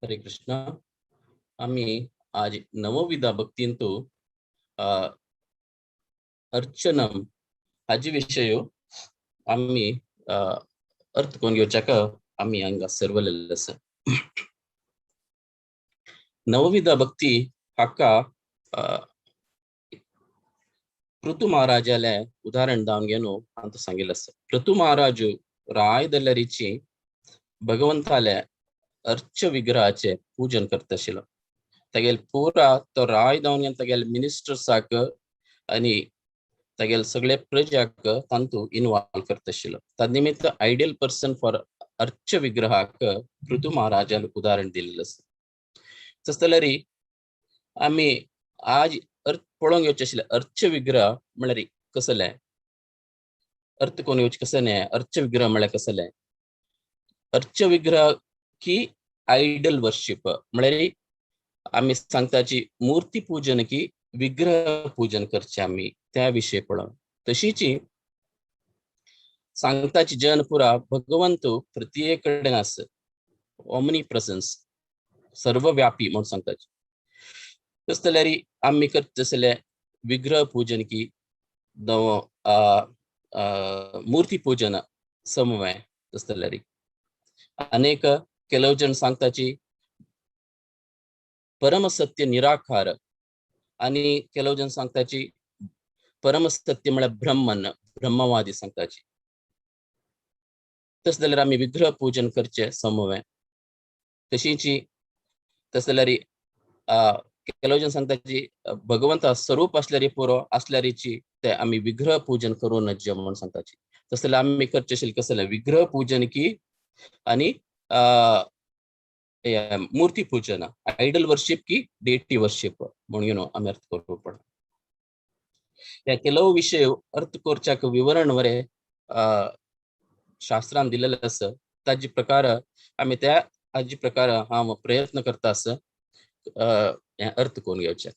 हरे कृष्ण. आमी आज नवविधा भक्तींतु अर्चनम हाजे विशय आमी अर्थ करून घेवच्याक आमी हांगा सर्वलेले आसा. नवविधा भक्ती हाका पृथु महाराजाले उदाहरण दावन घेवन हांव सांगिल्लें आसा. पृथु महाराज राय दल्लरीची भगवंताले अर्च विग्रहाचे पूजन करता आशिल्लो. तागेले पुरा तो राय दावन घेवन तागेले मिनिस्टर्साक आनी तागेले सगळे प्रजाक तांतू इनवॉल्व करता आशिल्लो. त्या निमित्त आयडियल पर्सन फॉर अर्च विग्रहाक पृथु महाराजान उदाहरण दिल्लें आसा. तशें जाल्यार आमी आज अर्थ पळोवंक येवचें आशिल्लें अर्च विग्रह म्हळ्यार कसलें, अर्थ कोण येवचें कसलें न्हय, अर्च विग्रह म्हळ्यार कसलें. अर्च विग्रह की आयडल वर्शिप म्हळ्यार आमी सांगताची मूर्ती पूजन की विग्रह पूजन करचें आमी त्या विशय पळोवन. तशीच सांगताची जन पुरा भगवंत प्रत्येक कडेन आसा, ओमनी प्रेसन्स, सर्वव्यापी म्हूण सांगताची. तशें जाल्यार आमी करता आसले विग्रह पूजन की मूर्ती पूजन समवय. तशें जाल्यार अनेक ಕೆಲವು जन सांगताची परमसत्य निराकार आनी ಕೆಲವು जन सांगताची परमसत्य म्हळ्यार ब्रह्मन, ब्रह्मवादी सांगताची. तशें जाल्यार आमी विग्रह पूजन करचें समवय. तशींच तशें जाल्यार ಕೆಲವು जन सांगताची भगवंता स्वरूप आसल्यार पुरो आसल्यारीची ते आमी विग्रह पूजन करूं नज्य म्हूण सांगताची. तशें जाल्यार आमी करचें आशिल्लें कसलें विग्रह पूजन की आनी मूर्ती पूजन, आयडल वर्शिप की डेटी वर्शिप म्हणून आमी अर्थ करूं पडटा. ह्या ಕೆಲವು विशय अर्थ करच्याक विवरण वरे शास्त्रान दिलेलें आसा. ताजे प्रकार आमी त्या हाजे प्रकार हांव प्रयत्न करता आसा हें अर्थ करून घेवचें.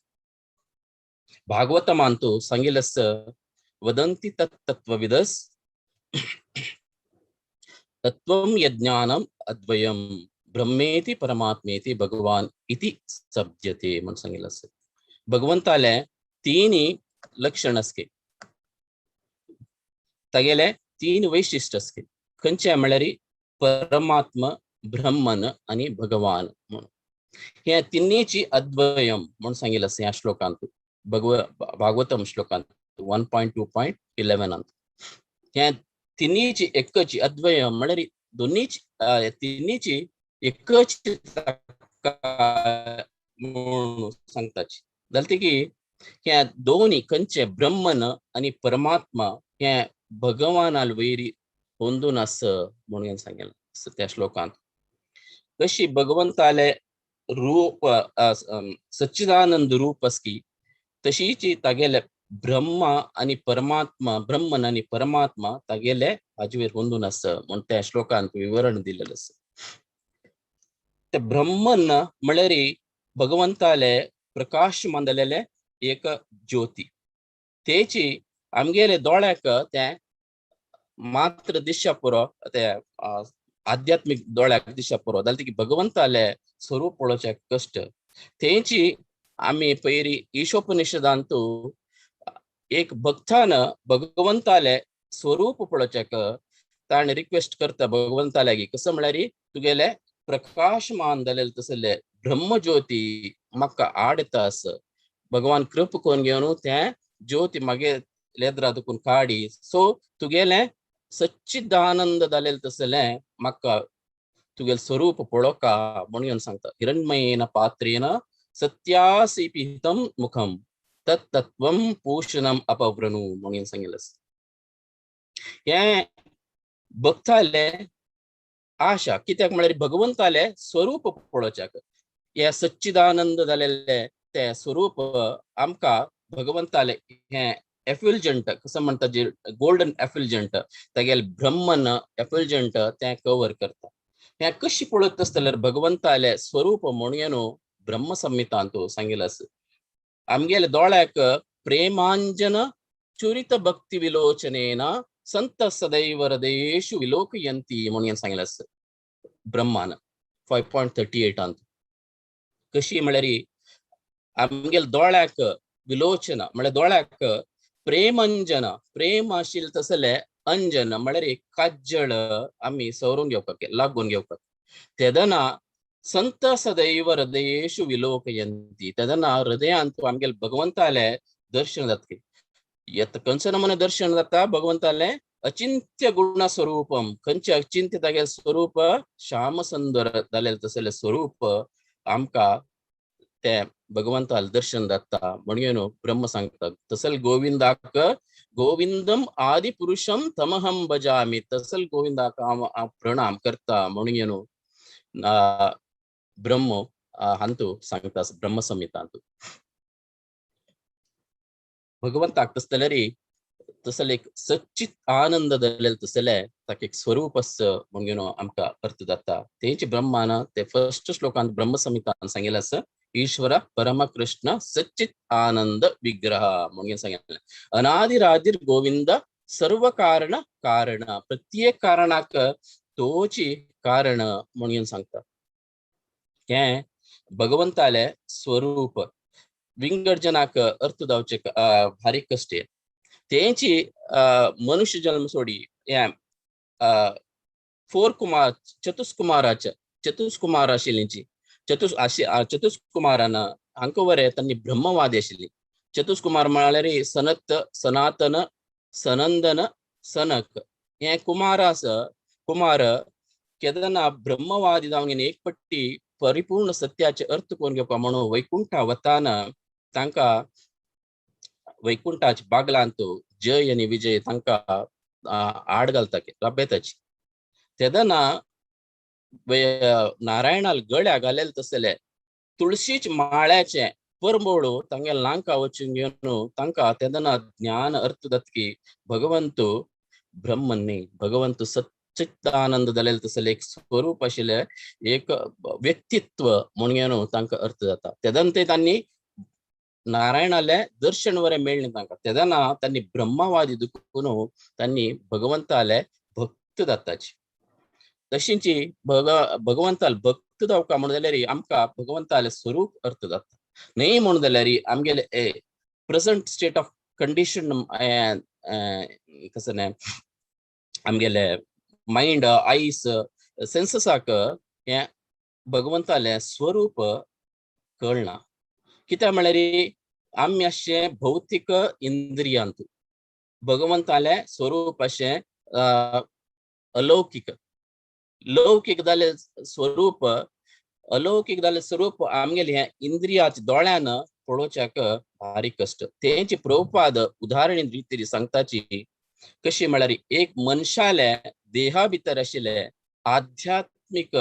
भागवतमांतु सांगिल्लें आसा वदंती तत्तत्वविदस तत्त्वं यज्ञानम अद्वयं ब्रह्मेति परमात्मेति भगवान इति शब्द्यते म्हूण सांगिल्लें आसा. भगवंताले तीन लक्षण आसके, तागेले तीन वैशिश्ट आसके. खंयचे म्हळ्यार परमात्मा, ब्रह्मन आनी भगवान म्हणून. हे तिन्हीची अद्वयम म्हणून सांगिल्लें आसा ह्या श्लोकांत, भागवतम श्लोकांत 1.2.11. हे तिन्हीची एकची अद्वयम म्हळ्यार दोन्हीची तिन्हीची एकच म्हणून सांगताची. जालें की ह्या दोनी खंयचे ब्रह्मन आनी परमात्मा हे भगवानाल वैरी होंदून आस म्हणून सांगिल्लें त्या श्लोकांत. कशी भगवंताले रूप सच्चिदानंद रूप आसकी तशीच तागेले ब्रह्मा आनी परमात्मा, ब्रह्मन आनी परमात्मा तागेले हाजेर होंदून आसा म्हूण त्या श्लोकांत विवरण दिलेलें आसा. ते ब्रह्मन म्हळ्यार भगवंताले प्रकाश मानलेले एक ज्योती, तेची आमगेले दोळ्याक ते मात्र दिश्या पुरो, ते आध्यात्मीक दोळ्याक दिश्या पुरो जाल्यार की भगवंताले स्वरूप पळोवचें कश्ट. तेंची आमी पयरी ईशोपनिषदांतु एक भक्तान भगवंताले स्वरूप पळोवच्याक ताणें रिक्वेस्ट करता भगवंता लागीं, कसो म्हळ्यार तुगेले प्रकाशमान जालेले तसले ब्रह्मज्योती म्हाका आडता आस, भगवान कृप करून घेवन तें ज्योती मागीर लेद्रा दुखून काडी, सो तुगेलें सच्चिदानंद जालेलें तसलें म्हाका तुगेलें स्वरूप पळोवका म्हणून सांगता. हिरण्मयेन पात्रेन सत्यासी पिहितं मुखम तत्तत्वं पूषणम अपव्रणू म्हणून सांगिल्लें आसा. हें भक्ताले आशा कित्याक म्हळ्यार भगवंताले स्वरूप पळोवच्याक, हे सच्चिदानंद जालेले ते स्वरूप आमकां भगवंताले हें एफ्युलजंट कसं म्हणटा जे गोल्डन एफ्युलजंट तागेले ब्रह्मन एफ्युलजंट तें कवर करता. हें कशी पळयत आसतल्यार भगवंताले स्वरूप म्हणून न्हू ब्रह्म संहितांतु सांगिल्लें आसा. आमगेले दोळ्याक प्रेमांजन चुरित भक्ती विलोचनेन संत सदैव हृदयेषु विलोकयंती म्हणून सांगिल्लें आसा ब्रह्मान 5.38. कशी म्हळ्यार आमगेले दोळ्याक विलोचन म्हळ्यार दोळ्याक प्रेमंजन, प्रेम आशिल्लें तसलें अंजन म्हळ्यार काज्जळ आमी सवरून घेवपाक, लागून घेवपाक. तेदना संत सदैव हृदयेषु विलोकयंती, तेदना हृदयांत आमगेले भगवंताले दर्शन जातकी. येत खंयचो नमुने दर्शन जाता भगवंताले? अचिंत्य गुण स्वरूपम. खंयचे अचिंत्य तागेले स्वरूप? श्याम सुंदर जालें तसलें स्वरूप आमकां ते भगवंताले दर्शन जाता म्हणून ब्रह्म सांगता. तसल गोविंदाक गोविंदम आदि पुरुषम तमहम भजामि, तसल गोविंदाक हांव प्रणाम करता म्हणून ब्रह्म हांतू सांगता ब्रह्म संहितांतू. भगवंताक तस जाल्यार तसले एक सच्चित आनंद जालें तसले ताका एक स्वरूप आसा म्हणून आमकां अर्थ जाता. तेंच ब्रह्मान ते फर्स्ट श्लोकांत ब्रह्म संहितान सांगिल्लें आसा, ईश्वर परमकृष्ण सच्चित आनंद विग्रह म्हणून सांगिल्लें. अनादिरादिर गोविंद सर्व कारण कारण, प्रत्येक कारणाक तोची कारण म्हणून सांगता. हें भगवंताले स्वरूप विंगड जनाक अर्थ जावचे भारी कश्ट. तेंची मनुष्य जन्म सोडी हे फोर कुमार चतुष्कुमाराचे चतुष्कुमार आशिल्लींची चतुष चतुष्कुमारान हांकां वरे तांणी ब्रह्मवादी आशिल्ली. चतुष्कुमार म्हळ्यार सनत, सनातन, सनंदन, सनक हे कुमार आसा. कुमार केदना ब्रह्मवादी जावन एक पट्टी परिपूर्ण सत्याचे अर्थ करून घेवपा म्हणून वैकुंठा वताना तांकां वैकुंठाच्या बागलांत जय आनी विजय तांकां आड घालता, राबयताची. तेदना नारायणाल गळ्या घालेले तसले तुळशीच माळ्याचे परमोळू तांगे लांका वचून घेवन तांकां तेदना ज्ञान अर्थ जातकी भगवंत ब्रह्म न्ही, भगवंत सच्चिदानंद जालेले तसले एक स्वरूप आशिल्लें एक व्यक्तित्व म्हणून तांकां अर्थ जाता. तेदना ते तांणी नारायणाले दर्शन वरें मेळ्ळें तांकां. तेदना तांणी ब्रह्मवादी दुखून तांणी भगवंताले भक्त जाताची. तशींची भगवंताल भक्त जावका म्हणून जाल्यार आमकां भगवंताले स्वरूप अर्थ जाता. न्हय म्हणून जाल्यार आमगेले प्रेझंट स्टेट ऑफ कंडिशन कसं न्हय आमगेले मायंड आयस सेन्ससाक हें भगवंतालें स्वरूप कळना. कित्याक म्हळ्यार आमी अशें भौतीक इंद्रियांत भगवंतालें स्वरूप अशें अलौकीक लौकीक जालें स्वरूप, अलौकीक जालें स्वरूप आमगेलें हें इंद्रियाच्या दोळ्यान पळोवच्याक भारी कश्ट. तेंची प्रभुपाद उदाहरण रितीन सांगताची कशी म्हळ्यार एक मनशाले देहा भितर आशिल्ले आध्यात्मीक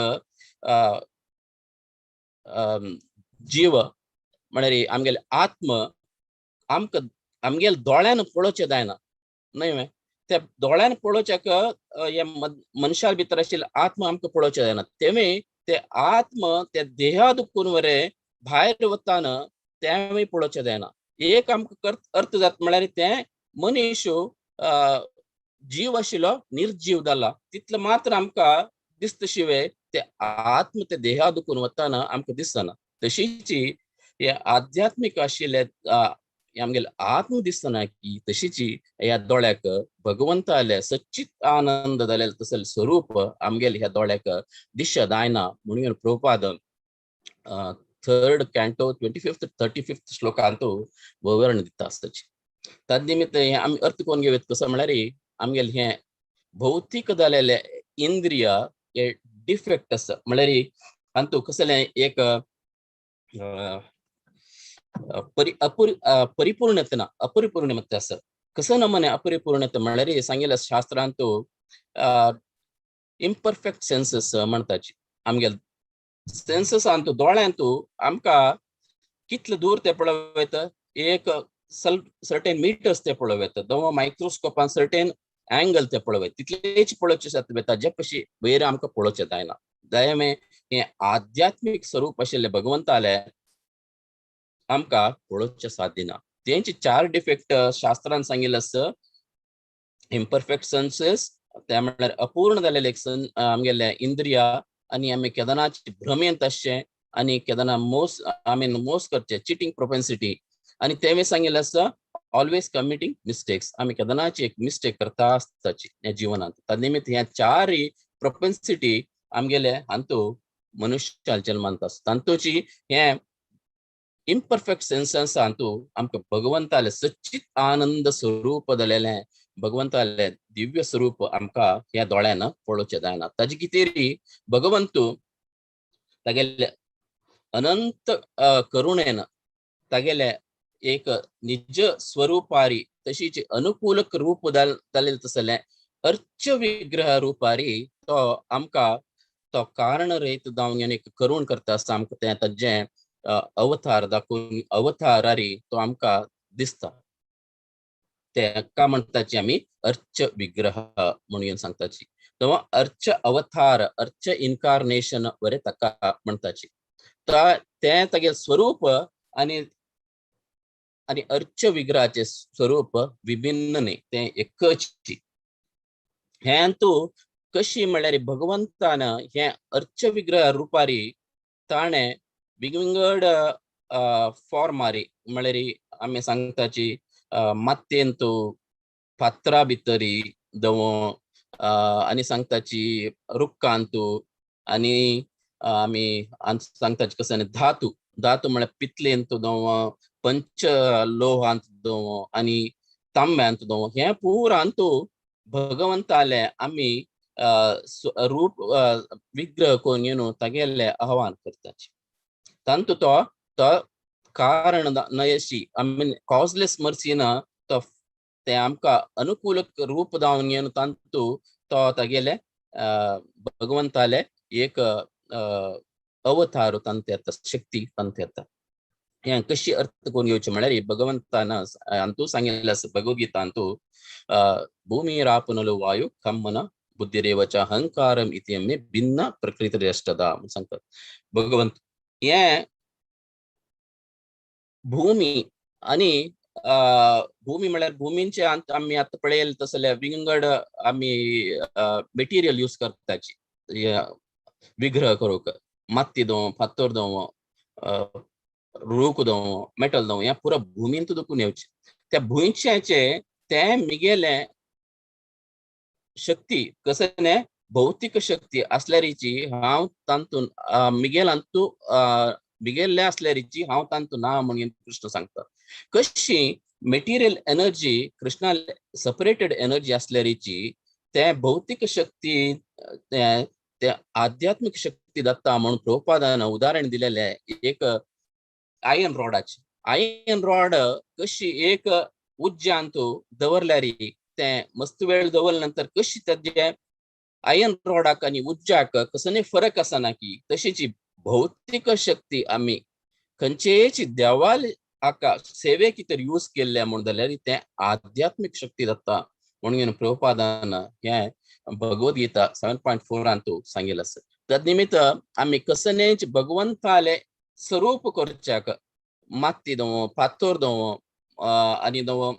जीव म्हळ्यार आमगेले आत्म आमकां आमगेले दोळ्यान पळोवचें जायना न्हय वे, त्या दोळ्यान पळोवच्याक हे मनशा भितर आशिल्ले आत्म आमकां पळोवचें जायना. तेमी ते आत्म त्या देहा दुखून वरे भायर वताना तेंवूय पळोवचें जायना. एक आमकां अर्थ जाता म्हळ्यार तें मनीस जीव आशिल्लो निर्जीव जाला तितलें मात्र आमकां दिसता शिवाय ते आत्म ते देहा दुखून वताना आमकां दिसना. तशीच हे आध्यात्मीक आशिल्ले आमगेले आत्म दिसना की तशीच ह्या दोळ्याक भगवंताले सच्चित आनंद जालेले तसले स्वरूप आमगेले ह्या दोळ्याक दिश्य जायना. म्हणून Prabhupada 3rd canto 25th 35th श्लोकांत विवरण दिता आसताची. तद निमित्त हें आमी अर्थ करून घेवया कसो म्हळ्यार आमगेले हें भौतीक जालेले इंद्रिय हे डिफेक्ट आसा. म्हळ्यार हातूंत कसलें एक परिपूर्णता ना, अपरिपूर्णता आसा. कसो नमुने अपरिपूर्णता म्हळ्यार सांगिल्ल्या शास्त्रांत इम्परफेक्ट सेन्सस म्हणटाची. आमगेले सेन्ससांत दोळ्यांत आमकां कितले दूर ते पळोवं येता, एक सर्टेन मिटर्स ते पळोवं येता, दवा मायक्रोस्कोपान सर्टेन अँगल ते पळोवं येता, तितलेच पळोवचें जाता ताजे पशी वयर आमकां पळोवचें जायना. दयामे हें आध्यात्मीक स्वरूप आशिल्लें भगवंताले आमकां पळोवचें साध्य ना. तेंचे 4 डिफेक्ट शास्त्रान सांगिल्लें आसा. इम्परफेक्ट सेन्सेस, ते म्हळ्यार अपूर्ण जालेले एक आमगेले इंद्रिया आनी आमी केदनाच भ्रमेंत आसचें आनी केदना मोस I mean मोस करचे, चिटींग प्रोपेन्सिटी. आनी तें सांगिल्लें आसा ऑलवेज कमिटींग मिस्टेक्स. आमी केदनाची एक मिस्टेक करता आसताची ह्या जिवनांत. त्या निमित्त ह्या चारय प्रोपेन्सिटी आमगेले हांतू मनुष्याल जल्मांत आसा. तांतूची हें इम्परफेक्ट सेन्स हांतू आमकां भगवंताले सच्चित आनंद स्वरूप जालेलें भगवंताले दिव्य स्वरूप आमकां ह्या दोळ्यान पळोवचें जायना. ताजे कितें भगवंतू तागेले अनंत करुणेन तागेले एक निज स्वरूपारी तशीच अनुकूल रूप जालें तसलें अर्च विग्रह रुपारी तो आमकां तो कारण रहित जावन एक करुण करता आसता. आमकां तें ताजें अवतार दाखोवन अवतारारी तो आमकां दिसता. तेका म्हणटाची आमी अर्च विग्रह म्हणून सांगताची. तो अर्च अवतार अर्च इनकारनेशन बरें ताका म्हणटाची. तें तागेलें स्वरूप आनी आनी अर्च विग्रहाचें स्वरूप विभिन्न न्ही, तें एकच. हें तूं कशी म्हणल्यार भगवंतान हें अर्च विग्रह रुपारी ताणें विंगड फॉर्मारी म्हणल्यार आमी सांगताची मातयेंत फातरा भितरी दवो आनी सांगताची रुखांतू आनी आमी सांगताची कसं धातू धातू म्हळ्यार पितलेंत दवो, पंच लोहांत दवो आनी तांब्यांत दवो. हें पुरांतू भगवंताले आमी रूप विग्रह करून न्हू तागेले आव्हान करताची. तांतू तो तो कारण नयशी I mean causeless मर्सीन तो ते आमकां अनुकूल रूप जावन घेवन तांतू तो तागेले भगवंताले एक अवतार तांतू येता, शक्ती तांतू येता. हें कशी अर्थ करून घेवचें म्हळ्यार भगवंतान हातूंत सांगिल्लें आसा भगवद्गीतांतू भूमिरापनलो वायु खम्मन बुद्धिरेवच अहंकारम इति मे भिन्न प्रकृतिरष्टदा म्हूण सांगतात भगवंत. हें भूमी आनी भूमी म्हळ्यार भुमींचे आमी आतां पळयले तसले विंगड आमी मटेरियल यूज करताची विग्रह करूंक. माती दवो, फातर दवो, रूख दवो, मेटल दवो, हें पुरो भुमींत दुखून येवचें. त्या भुंयच्याचें तें मिगेलें शक्ती कसलें भौतीक शक्ती आसल्यारीची हांव तांतून मिगेल हातूं मिगेल्ले आसल्यारीची हांव तांतून ना म्हणून कृष्ण सांगता. कशी material energy Krishna separated energy आसल्यारीची ते भौतीक शक्ती ते आध्यात्मिक शक्ती दत्ता म्हणून प्रभुपादान उदाहरण दिलेलें एक आयर्न रॉडाचें. आयर्न रॉड कशी एक उज्यांत दवरल्यारी तें मस्त वेळ दवरले नंतर कशी ताजें आयर्न रॉडाक आनी उज्जाक कसोय फरक आसना की तशीच भौतीक शक्ती आमी खंयचेच देवाल हाका सेवेक तर यूज केल्ले म्हूण जाल्यार तें आध्यात्मीक शक्ती जाता म्हणून प्रभुपादान हें भगवद्गीता 7.4 सांगिल्लें आसा. तद निमित्त आमी कसनेच भगवंताले स्वरूप करच्याक माती दवो, फातर दवो आनी दवो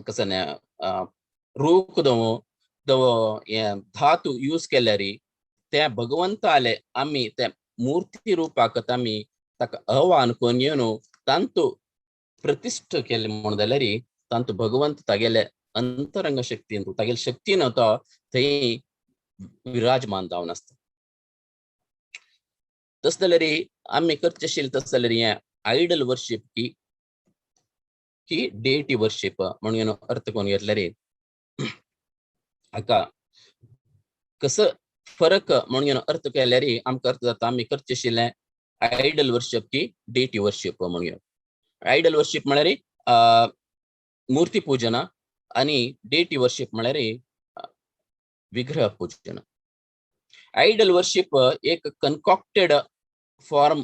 कसने रूख दवो दवो हें धातू यूज केल्यारी त्या भगवंताले आमी त्या मूर्ती रुपाक आमी ताका आव्हान करून घेवन तांतू प्रतिश्ठ केले म्हूण जाल्यार तांतू भगवंत तागेले अंतरंग शक्तीन तागेले शक्तीन तो थंय विराजमान जावन आसता. तस जाल्यार आमी करचें आशिल्लें तस जाल्यार हें आयडल वर्शीप की की डेटी वर्शीप म्हणून अर्थ करून घेतल्यार हाका कसो फरक म्हणून अर्थ केल्यार आमकां अर्थ जाता आमी करचें आशिल्लें आयडल वर्शीप की डेटी वर्शीप म्हणून. आयडल वर्शीप म्हळ्यार मूर्ती पूजन आनी डेटी वर्शीप म्हळ्यार विग्रह पूजन. आयडल वर्शीप एक कन्कॉक्टेड फॉर्म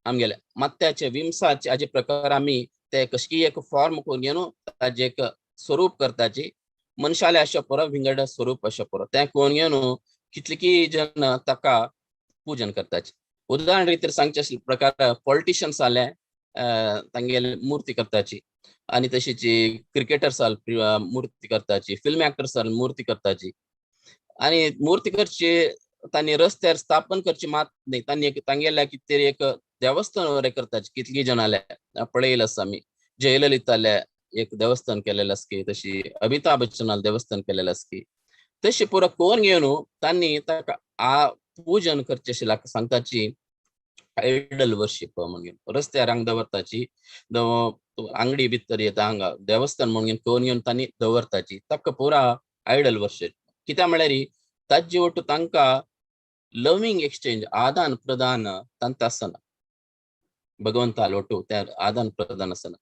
आमगेले मात्याचे विमसाचे हाजे प्रकार आमी ते कशी एक फॉर्म करून घेवन ताजें एक स्वरूप करताची. मनशाले अशें पुरो विंगड स्वरूप अशें पुरो तें करून घेवन कितलेकी जन ताका पूजन करताची. उदाहरण रितीर सांगचे आशिल्ले प्रकार पॉलिटिशियन्स आले तांगेले मूर्ती करताची आनी तशीच क्रिकेटर्स आले मूर्ती करताची, फिल्म एक्टर्स आले मूर्ती करताची. आनी मूर्ती करची तांणी रस्त्यार स्थापन करची मात न्ही, तांणी तांगेल्या कितें तरी एक देवस्थान वगैरे करताची. कितली जणांले पळयलं आसा आमी, जयललिताले एक देवस्थान केलेलं आसा की, तशी अमिताभ बच्चनाले देवस्थान केलेलं आसा की, तशी पुरो कोण घेवन तांणी ताका आ पूजन करचें अशें सांगताची. आयडल वर्शिप म्हणून रस्त्यार हांगा दवरताची, आंगडी भितर येता हांगा देवस्थान म्हणून कोण घेवन तांणी दवरताची, ताका पुरा आयडल वर्शिप. कित्याक म्हळ्यार ताजे वट्टू तांकां लवींग एक्सचेंज, आदान प्रदान तांकां आसना, भगवंताल वट्टू त्या आदान प्रदान आसना.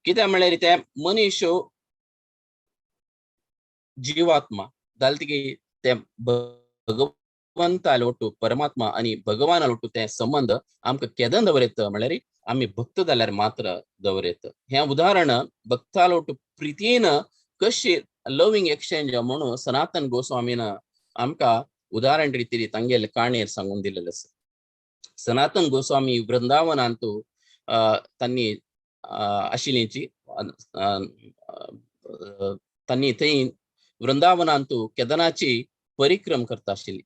कित्याक म्हळ्यार ते मनीस जीवात्मा जालें की ते भगवंताल वट्टू, परमात्मा आनी भगवाना वट्टू ते संबंद आमकां केदन दवरयत म्हळ्यार आमी भक्त जाल्यार मात्र दवरयत. हें उदाहरण भक्ताल वट्टू प्रितीन कशी लवींग एक्सचेंज म्हणून सनातन गोस्वामीन आमकां उदाहरण रितीन तांगेले काणयेर सांगून दिलेलें आसा. सनातन गोस्वामी वृंदावनांतू तांणी आशिल्लीची, तांणी थंय वृंदावनांतू केदनाची परिक्रम करता आशिल्ली.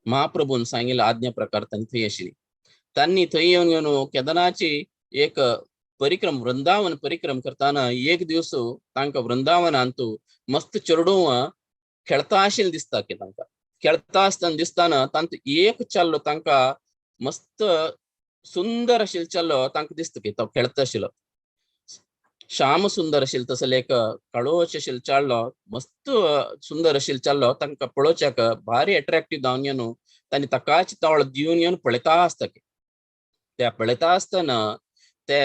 महाप्रभून सांगिल्ले आज्ञा प्रकार तांणी थंय आशिल्ली. तांणी थंय येवन घेवन केदनाची एक परिक्रम, वृंदावन परिक्रम करताना एक दिवस तांकां वृंदावनांतू मस्त चेडूं खेळता आशिल्लें दिसता की, तांकां खेळता आसतना दिसताना तांतू एक चेडो तांकां मस्त सुंदर आशिल्लो चेडो तांकां दिसता की तो खेळता आशिल्लो, श्याम सुंदर आशिल्लो, तसले एक काळोच आशिल्लो चेडो, मस्त सुंदर आशिल्लो चेडो तांकां पळोवच्याक भारी एट्रेक्टीव जावन घेवन तांणी ताकाच तवळ दिवन घेवन पळयता आसता की, त्या पळयता आसतना ते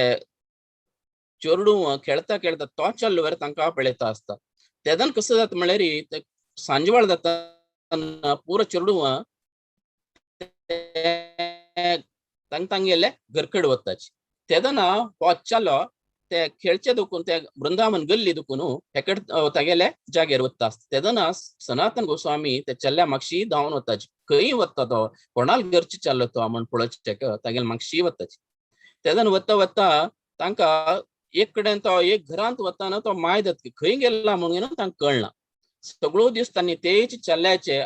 चेडूं खेळता खेळता तो चेडो वयर तांकां पळयता आसता. तेदन कसो जाता म्हळ्यार ते सांजवेळ जाता, पुरो चेडूं तांकां तांगेले घरकड वताची. तेदना हो चलो ते खेळचे दुखून ते वृंदावन गल्ली दुखून हेकड तागेले जागेर वता आसता. तेदना सनातन गोस्वामी ते चेडल्या मागशी धांवन वताची, खंय वता तो, कोणाल घरचे चेडलो तो म्हण पळोवचेक तागेले मागशी वताची. तेदन वता वता तांकां एक कडेन तो एक घरांत वताना तो माय जाता, खंय गेला म्हणून तांकां कळना. सगळो दीस तांणी तेच चेडल्याचे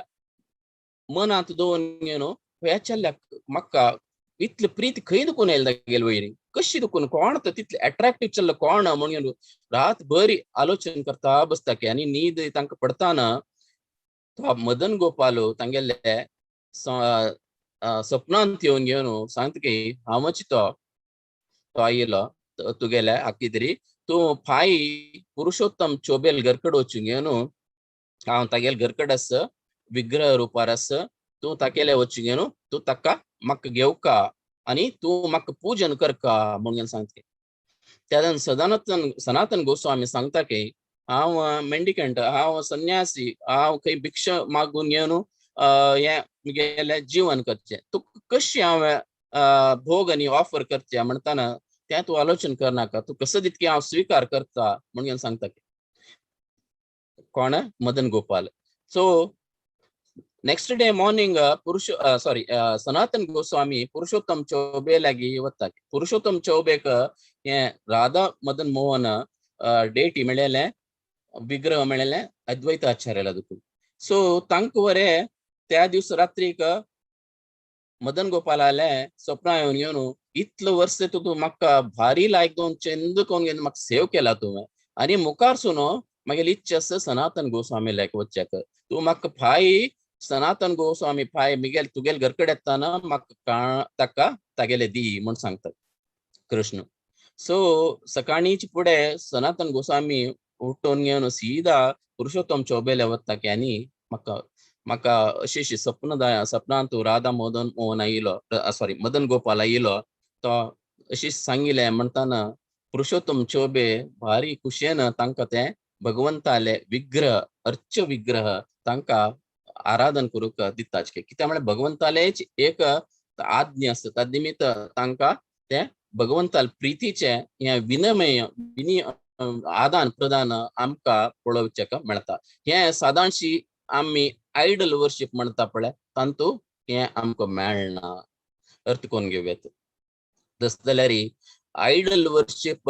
मनांत दवरून घेवन, ह्या चेडल्याक म्हाका इतली प्रीती खंय दुखून येयला तागेले वयरी, कशी दुखून, कोण तो तितले एट्रेक्टीव चेडलो कोण म्हणून रात बरी आलोचन करता बसता की. आनी न्हीद तांकां पडताना तो मदन गोपालो तांगेले सपनांत येवन घेवन सांगता की हांवच तो, तो आयलो तुगेले आखी तरी तूं फाय पुरुषोत्तम चोबेल घरकड वचून घेवन, हांव तागेले घरकड आसा विग्रह रुपार आसा, तूं तागेले वचून घेवन तूं ताका म्हाका घेवका आनी तूं म्हाका पूजन करका म्हणून सांगता. तेन्ना सदानतन सनातन गोस्वामी सांगता की हांव मेंडिकंट, हांव संन्यासी, हांव खंय भिक्षा मागून घेवन हें म्हगेलें जीवन करचें, तूं कशी हांव भोग आनी ऑफर करचें म्हणटाना तें तूं आलोचन करनाका, तूं कसो तितकें हांव स्विकार करता म्हणून सांगता. कोण? Madan Gopal. So next day morning Purush sorry Sanatan Goswami Purushottam Chaube लागीं वता. पुरुषोत्तम चौबेक हें राधा मदन मोहन डेटी मेळ्ळेलें, विग्रह मेळ्ळेलें अद्वैत आचार्याला दुखून. सो तांकां वरे त्या दिवस रात्रीक मदन गोपालाले स्वप्न येवन घेवन, इतलो वर्स तूं म्हाका भारी लायक दोन चंद कोण घेवन म्हाका सेव केला तुवें, आनी मुखार सुनो मागीर इच्छा आसा सनातन गोस्वामी लायक वचच्याक, तूं म्हाका five Sanatan Goswami five Miguel तुगेल घरकडे येताना म्हाका ताका तागेले दी म्हूण सांगता कृष्ण. सो सकाळींच फुडें सनातन गोस्वामी उठून घेवन सीधा पुरुषोत्तम चौबेले वता की आनी म्हाका म्हाका अशी अशी सपन सपनांत राधा मदन मोहन आयलो, सॉरी मदन गोपाल आयलो, तो अशी सांगिलें म्हणटाना पुरुषोत्तम चौबे भारी खुशयेन तांकां तें भगवंताले विग्रह, अर्च विग्रह तांकां आराधन करूंक दिता. कित्याक म्हळ्यार भगवंतालेच एक आज्ञा आसता, त्या निमित्त तांकां तें भगवंताल प्रितीचें हें विनमय विनी आदान प्रदान आमकां पळोवचें मेळटा. हें सादारणशी आमी आयडल वर्शीप म्हणटा पळय, तांतू हें आमकां मेळना. अर्थ कोण घेवयात तस जाल्यार idol worship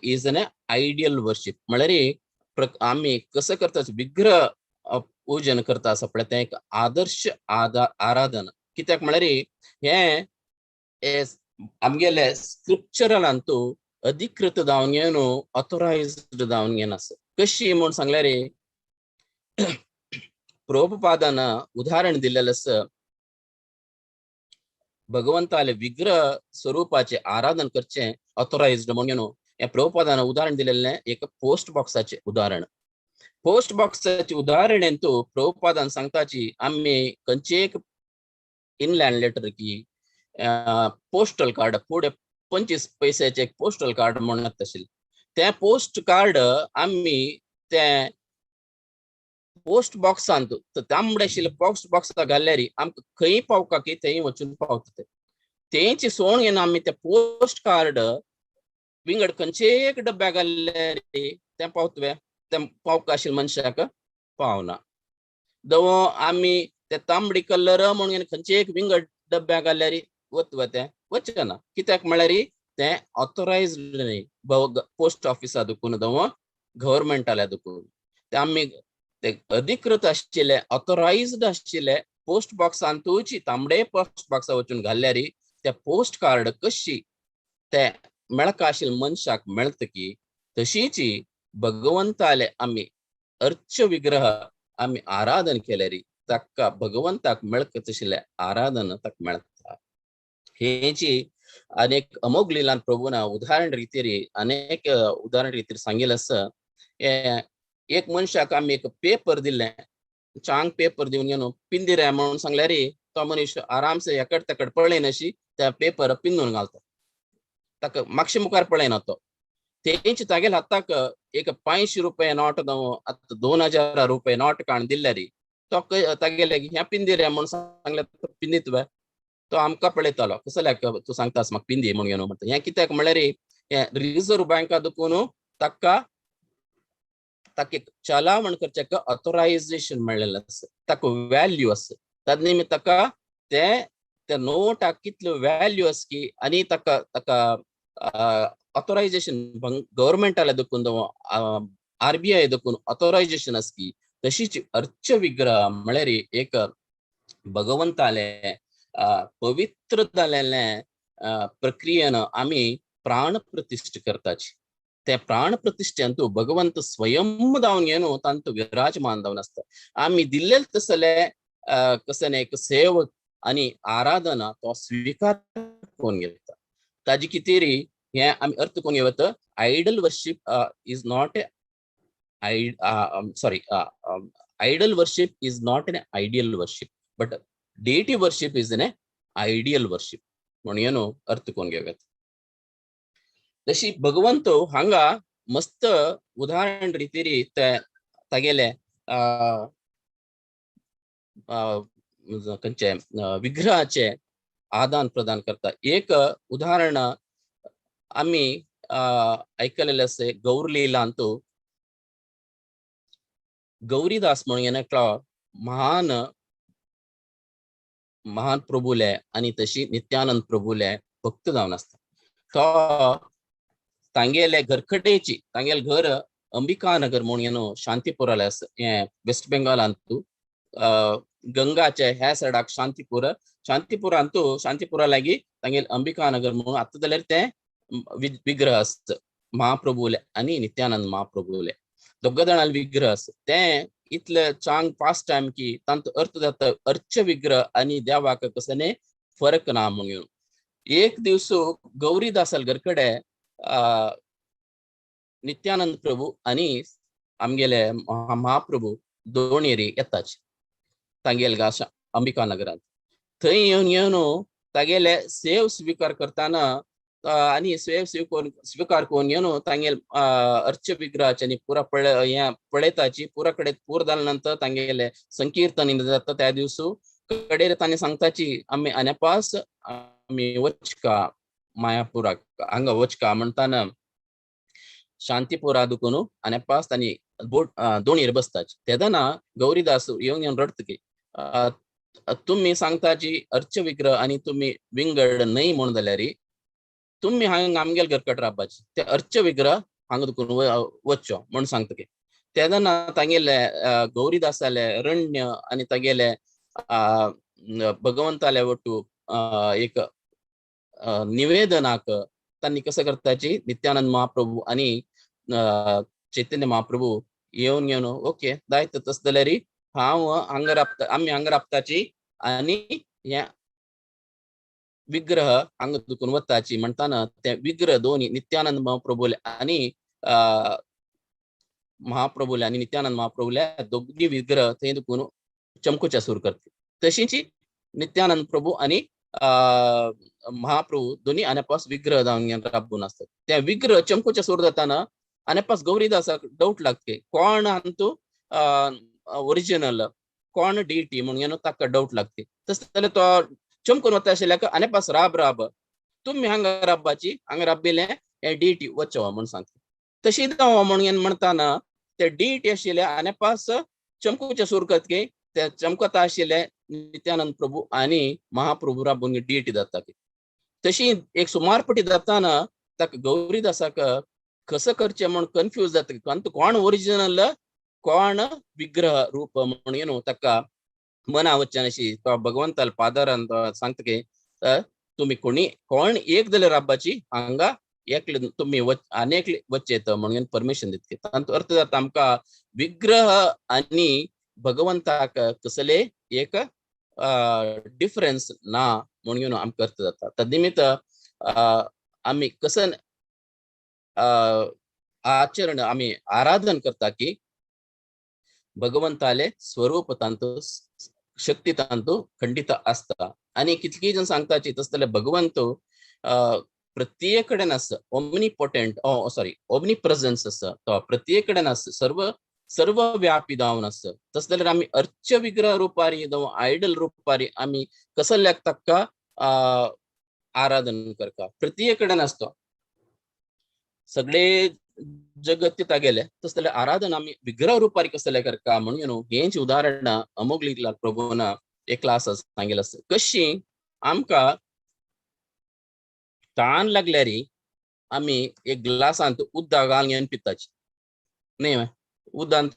is an ideal worship म्हळ्यार आमी कसो करता, विग्रह पूजन करता आसा पळय तें एक आदर्श आराधना. कित्याक म्हळ्यार हें आमगेले स्क्रिप्चरलांतू अधिकृत जावन घेवन ऑथोरायज्ड जावन घेवन आसा. कशी म्हूण सांगल्यार प्रभुपादान उदाहरण दिल्लें आसा, भगवंताले विग्रह स्वरूपाचे आराधन करचें ऑथोरायज्ड म्हणून हें प्रभुपादान उदाहरण दिलेलें एक पोस्ट बॉक्साचें उदाहरण. पोस्ट बॉक्साचें उदाहरण तूं प्रभुपादान सांगताची आमी खंयचे एक इनलँड लेटर की पोस्टल कार्ड फुडें 25 पयशाचें एक पोस्टल कार्ड म्हणत आशिल्लें, तें पोस्ट कार्ड आमी तें पोस्ट बॉक्सांत तांबडे आशिल्ले पोस्ट बॉक्साक घाल्यार आमकां खंय पावका की थंय वचून पावता तें. तेंची सोण घेवन आमी तें पोस्ट कार्ड विंगड खंयचे एक डब्याक घाल्यार तें पावतलें, तें पावका आशिल्ल्या मनशाक पावना. दवो आमी ते तांबडी कलर म्हणून खंयचे एक विंगड डब्याक घाल्यार वतलें तें वचना. कित्याक म्हळ्यार तें ऑथोरायज्ड न्हय पोस्ट ऑफिसा दुखून दवो गव्हर्मेंटाल्या दुखून. तें आमी ते अधिकृत आशिल्ले ऑथोरायज्ड आशिल्ले पोस्ट बॉक्सांतूच तांबडे पोस्ट बॉक्सा वचून घाल्यार ते पोस्ट कार्ड कशी ते मेळका आशिल्ल्या मनशाक मेळटा की तशीच भगवंताले आमी अर्च विग्रह आमी आराधन केल्यार ताका भगवंताक मेळकत आशिल्लें आराधन ताका मेळटा. हेची अनेक अमोघ लिलान प्रभुना उदाहरण रितीर अनेक उदाहरण रितीर सांगिल्लें आसा. एक मनशाक आमी एक पेपर दिल्लें, चांग पेपर दिवन घेवन पिंदिरे म्हणून सांगल्यार तो मनीस आरामसे एकड तेकड पळयनाशी त्या पेपर पिंदून घालता, ताका मातशे मुखार पळयना तो. तेंच तागेल्या हाताक एक 500 रुपये नोट आतां 2000 रुपये नोट काडून दिल्यार तो तागेले ह्या पिंदिरे म्हणून सांगल्यार तो पिंदीत वे तो आमकां पळयतालो कसल्याक तूं सांगतास म्हाका पिंदी म्हणून घेवन म्हणटा. हें कित्याक म्हळ्यार हें रिजर्व बँका दुखून ताका ताका चलावण करचें ऑथोरायजेशन मेळ्ळेलें आसा, ताका व्हॅल्यू आसा. ताजे निमित्त ताका तें त्या नोटाक कितल्यो व्हॅल्यू आसा की आनी ताका ताका ऑथोरायजेशन गव्हर्मेंटाल्या देखून आरबीआय देखून ऑथोरायजेशन आसा की तशीच अर्च विग्रह म्हळ्यार एक भगवंताले पवित्र जालेलें प्रक्रियेन आमी प्राण प्रतिश्ठ करताची. ते प्राण प्रतिश्ठेंतू भगवंत स्वयं जावन घेवन तांतू विराजमान जावन आसता. आमी दिल्लें तसले कसलें एक सेवक आनी आराधना तो स्विकार करून घेता. ताजी कितें हें आमी अर्थ करून घेवत, idol worship is not a sorry idol worship is not an ideal worship, but deity worship is an ideal worship म्हणून अर्थ करून घेवत. तशी भगवंत हांगा मस्त उदाहरण रितीरी ते तागेले खंयचे विग्रहाचे आदान प्रदान करता. एक उदाहरण आमी आयकलेलें आसा गौरलीलांतू गौरीदास म्हणून एकलो महान महान प्रभुले आनी तशी नित्यानंद प्रभुले भक्त जावन आसता. तो तांगेले घरकडेची तांगेले घर अंबिकानगर म्हणून शांतीपुराले आसा, हें वेस्ट बेंगालांतू गंगाचे ह्या सायडाक शांतीपूर, शांतीपुरांतू शांतीपुरा लागीं तांगेले अंबिकानगर म्हणून आतां जाल्यार तें विग्रह आसता महाप्रभुले आनी नित्यानंद महाप्रभुले दोग जाणांले विग्रह आसा. तें इतले चांग पास टायम की तांचो अर्थ जाता अर्च विग्रह आनी देवाक कसलें फरक ना म्हणून. एक दिवस गौरीदासाल घरकडे नित्यानंद प्रभू आनी आमगेले महाप्रभू दोणेरी येताच तांगेले गांव अंबिका नगरांत. थंय येवन येवन तागेले सेव स्विकार करतना आनी सेव स्विकार करून येवन तांगेले अर्च विग्रहाचे आनी पुरा हें पळयताची पुरा कडेन पूर जाल्या नंतर तांगेले संकीर्तन जाता. त्या दिवसू कडेर तांणी सांगताची आमी आनेपास आमी वचका मायापुराक हांगा वचका म्हणटाना शांतीपुरा दुखून आनेपास तांणी बोट दोणीर बसताची. तेदना गौरीदास येवन येवन रडटा की तुमी सांगताची अर्च विग्रह आनी तुमी विंगड न्हय म्हूण जाल्यार तुमी हांगा आमगेले घरकट रावपाची ते अर्च विग्रह हांगा दुखून वच्चो म्हूण सांगता की तेन्ना तांगेले गौरीदासाले रण्य आनी तागेले भगवंताले वटू एक निवेदनाक तांणी कसं करताची नित्यानंद महाप्रभू आनी चैतन्य महाप्रभू येवन घेवन ओके जायत तस जाल्यार हांव हांगा राबता, आमी हांगा राबताची आनी हे विग्रह हांगा दुखून वताची म्हणटाना ते विग्रह दोनी नित्यानंद महाप्रभूले आनी महाप्रभूले आनी नित्यानंद महाप्रभूले दोगी विग्रह थंय दुखून चमकुच्या सुरू करते. तशींची नित्यानंद प्रभू आनी महाप्रभू दोनी आनेपास विग्रह जावन राबून आसतात. ते विग्रह चमकुच्या सुरू जाताना आनेपास गौरीदासाक डाउट लागते कोण हांतू ओरिजिनल कोण डिटी म्हणून ताका डाउट लागते. तशें जाल्यार तो चमकून वता आशिल्ल्याक आनेपास राब राब तुमी हांगा राबपाची हांगा राबिल्लें हें डिटी वचो म्हूण सांगता. तशी जावं म्हणून म्हणटाना ते डिटी आशिल्ले आनेपास चमकुचे सुरू करतकीर ते चमकता आशिल्ले नित्यानंद प्रभू आनी महाप्रभू राबून डिटी जाता. तशी एक सुमारपटी जाताना ताका गौरीदासाक कसं करचें म्हूण कन्फ्यूज जाता कारण कोण ओरिजिनल कोण विग्रह रूप म्हणून ताका मना वचन अशी तो भगवंताल पादारान तो सांगता की तुमी कोणी कोण एक जाल्यार राबपाची हांगा एकले तुमी आनी एकले वचेत म्हणून परमिशन दितले. तांचो अर्थ जाता आमकां विग्रह आनी भगवंताक कसले एक डिफरन्स ना म्हणून आमकां अर्थ जाता. तद निमित्त आमी कसं आचरण आमी आराधन करता की भगवंताले स्वरूप तांतू शक्ती तांतू खंडित आसता. आनी कितलीं जण सांगताची तशें जाल्यार भगवंत प्रत्येक कडेन आसा, omni potent sorry omni presence आसा, तो प्रत्येक कडेन आसा, सर्व सर्वव्यापी जावन आसा. तशें जाल्यार आमी अर्च विग्रह रुपारी जावं आयडल रुपारी आमी कसल्याक ताका आराधन करता, प्रत्येक कडेन आसता, सगळे जगत तागेले. तशें जाल्यार आराधन आमी विग्रह रुपारी कसले करता म्हणून न्हू हेंच उदाहरणां अमोघ प्रभून एक क्लास सांगिल्लें आसा. कशी आमकां तान लागल्यार आमी एक ग्लासांत उदक घालून पिताची न्ही, उदकांत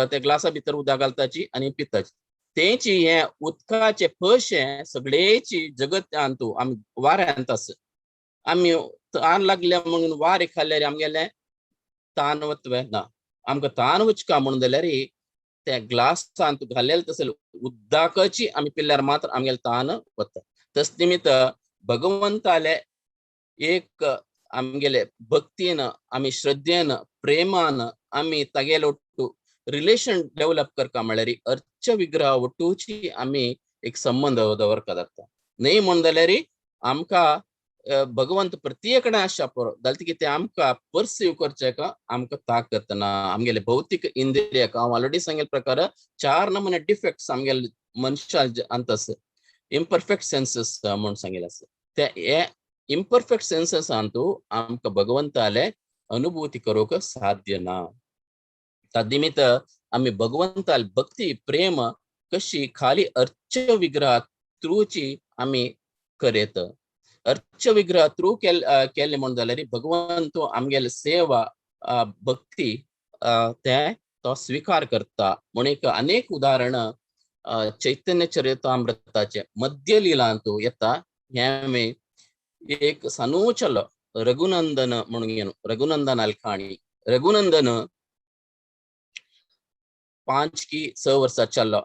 त्या ग्लासा भितर उदक घालताची आनी पिताची. तेंची हे उदकाचे पशे सगळेची जगतांतू आमी वाऱ्यांत आसा. आमी तान लागल्या म्हणून वारें खाल्ल्यार आमगेलें तान वतवे ना, आमकां तान वचका म्हणून जाल्यार त्या ग्लासांत घालेलें तसले उदकाची आमी पिल्यार मात्र आमगेलें तान वता. तस निमित्त भगवंताले एक आमगेले भक्तीन आमी श्रद्धेन प्रेमान आमी तागेले ಒಟ್ಟು रिलेशन डेवलप करता म्हळ्यार अर्च विग्रह ಒಟ್ಟುची आमी एक संबंध दवरता जाता. न्हय म्हण जाल्यार आमकां भगवंत प्रत्येक कडेन आसच्या पुरो जाल्यार कितें आमकां परसीव करचें का आमकां ताकत ना. आमगेले भौतीक इंद्रियाक हांव ऑलरेडी सांगिल्ले प्रकार चार नमुने डिफेक्ट्स आमगेले मनशा अंत आसा, इम्परफेक्ट सेन्सेस म्हूण सांगिल्लें आसा. ते हे इम्परफेक्ट सेन्सेसांतू आमकां भगवंताले अनुभूती करूंक साध्य ना. तद्निमित्त आमी भगवंताल भक्ती प्रेम कशी खाली अर्च विग्रह थ्रूची आमी करयत. अर्च विग्रह थ्रू केल्ले म्हूण जाल्यार भगवंत आमगेले सेवा भक्ती ते तो स्विकार करता म्हूण एक अनेक उदाहरणां चैतन्य चरितामृताचे मध्य लिलांतू येता. हें आमी एक सानूचलो रघुनंदन म्हणून घेवन रघुनंदनाल काणी. रघुनंदन 5 की 6 वर्सां चल्लो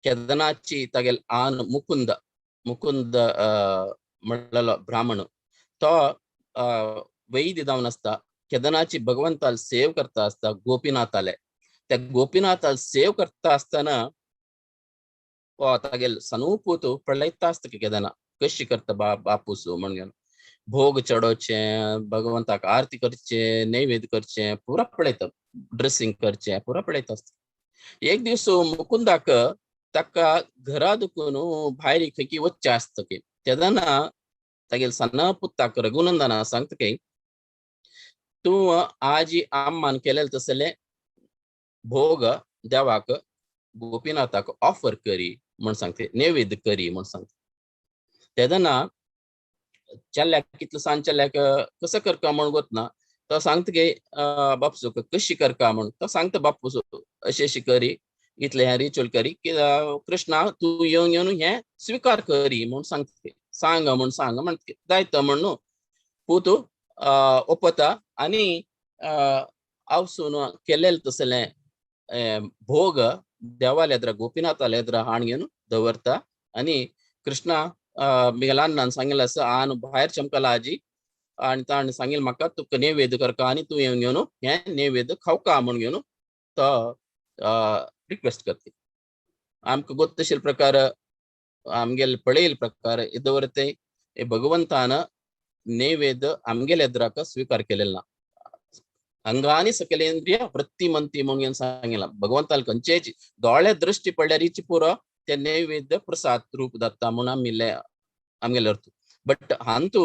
केदनाची तागेल आन मुकुंद, मुकुंद म्हणलेलो ब्राह्मण तो वैद्य जावन आसता. केदनाची भगवंताल सेव करता आसता गोपीनाथाले. त्या गोपीनाथाल सेव करता आसतना तागेल सनूपूत पळयता आसता की केदना कशी करता बापूस म्हणून भोग चडोवचें, भगवंताक आरती करचें, नैवेद्य करचें, पुरा पळयता, ड्रेसिंग करचें, पुरा पळयता आसता. एक दीस मुकुंदाक ताका घरा दुखून भायर खंय वचचें आसता की तेन्ना तागेल सन्न पुताक रघुनंदना सांगता की तूं आजी आम्मान केलें तसलें भोग देवाक गोपीनाथाक ऑफर करी म्हूण सांगता, नैवेद्य करी म्हूण सांगता. तेन्ना चल्याक कितलो सान चल्याक कसो करता म्हूण गोतना तो सांगता की बापसू कशी करका म्हूण. तो सांगता बापूस अशें अशें करी, इतलें हें रिच्युअल करी की कृष्णा तूं येवन येवन हें स्विकार करी म्हूण सांगता, सांग म्हूण सांग म्हणटा जायत म्हण पूत ओपता आनी आवसून केलेलें तसलें भोग देवाल्या एदरा गोपिनाथाल्या एदरा हाण घेवन दवरता. आनी कृष्णा मिगेल्या अण्णान सांगिल्लें आसा आन भायर चमकला आजी आनी ताणें सांगिल्लें म्हाका तुका नैवेद्य करका आनी तूं येवन घेवन हें नैवेद्य खावका म्हूण घेवन तो रिक्वेस्ट करता. आमकां गोत्तशील प्रकार आमगेले पळयल प्रकार दवरते भगवंतान नैवेद्य आमगेल्या एदराक स्विकार केलेलो ना. अंगानी सकलेंद्रिय वृत्तिमंती म्हणून सांगितलं भगवंताल खंयचेच दोळे दृष्टी पडल्यार इची पुरो ते नैवेद्य प्रसाद रूप जाता म्हणून आमी आमगेले अर्थ. बट हांतू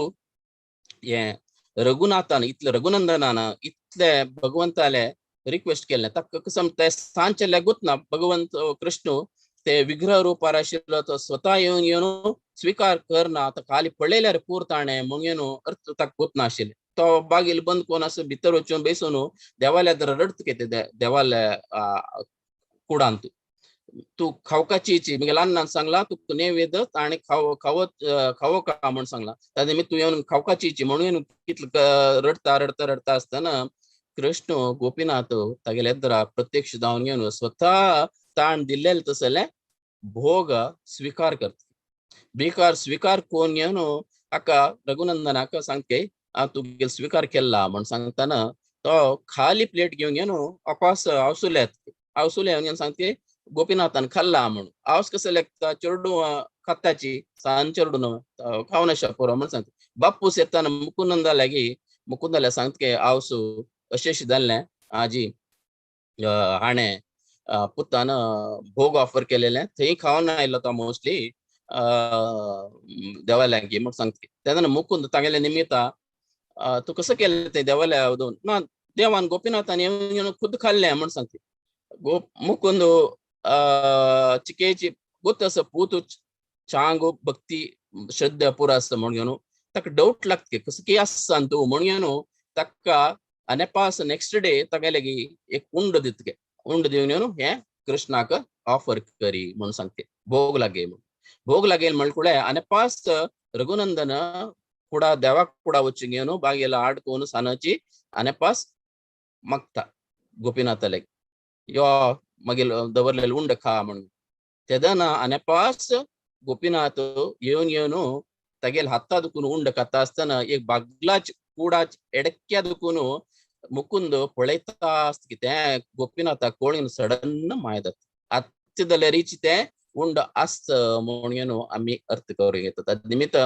हे रघुनाथान इतले रघुनंदनान इतले भगवंताले रिक्वेस्ट केलें ताका कसम ते सांचें लागूच ना. भगवंत कृष्ण ते विग्रह रूपार आशिल्लो तो स्वता येवन येवन स्विकार करना, आतां खाली पळयल्यार पूर ताणें म्हणून येवन अर्थ ताका गोत नाशिल्लें. तो बागील बंद कोण असो भितर वचून बेसून देवाल्या तर रडत कितें देवाल्या कुडांत तूं खावकाची मगे ल्हान सांगला तुका नैवेद्य ताणें खाव खावत खावो का म्हूण सांगला, ताजे मागीर तूं येवन खावकाची म्हणून कितलो रडता रडता रडता आसतना कृष्ण गोपीनाथ तागेले एदरा प्रत्यक्ष जावन घेवन स्वता ताण दिल्लेले तसले भोग स्विकार करता. बेकार स्विकार कोण घेवन हाका रघुनंदनाक सांगते तुगेल स्विकार केला म्हूण सांगतना तो खाली प्लेट घेवन घेवन अपास आवसुल्यात आवसुल्या घेवन सांगते गोपीनाथान खाल्ला म्हणून. आवस कसं लेखता चेडू खाताची सान चेडू खावन अशा पुरो म्हूण सांगता. बापूस येताना मुकुंदा लागी मुकुंदाल्या सांगता की आवसू अशें अशें जाल्लें आजी हाणें पुतान भोग ऑफर केलेलें थंय खावन आयलो तो मोस्टली देवाल्या म्हूण सांगता. तेन्ना मुकुंद तागेले निमित्ता तूं कसं केलें तें देवाल्या ना देवान गोपीनाथान येवन खुद खाल्लें म्हूण सांगता. मुकुंद चिकेची गोत आसा पूत चांग भक्ती श्रद्धा पुरा आसा म्हूण घेवन ताका डावट लागता कसं की आसा तूं म्हूण घेवन ताका आनी पास नेक्स्ट डे तागेले एक उंड दितके उंड दिवन येवन हें कृष्णाक ऑफर करी म्हूण सांगते भोग लागेल म्हूण. भोग लागेल म्हणकुळे आनी पास रघुनंदन कुडा देवाक कुडा वचून घेवन बागेला आड कोण सानाची आनी पास मागता गोपीनाथाले यो मागीर दवरलेले उंड खा म्हणून. तेदना आनी पास गोपीनाथ येवन येवन तागेले हाता दुखून उंड खाता आसतना एक बागलाच कुडाच एडक्या दुखून मुकुंद पळयता आसता की तें गोपीनाथा कोळीन सडन माय जाता आत्त जाल्यारीच तें उंड आसत म्हणून घेवन आमी अर्थ करूं येता. तद निमित्त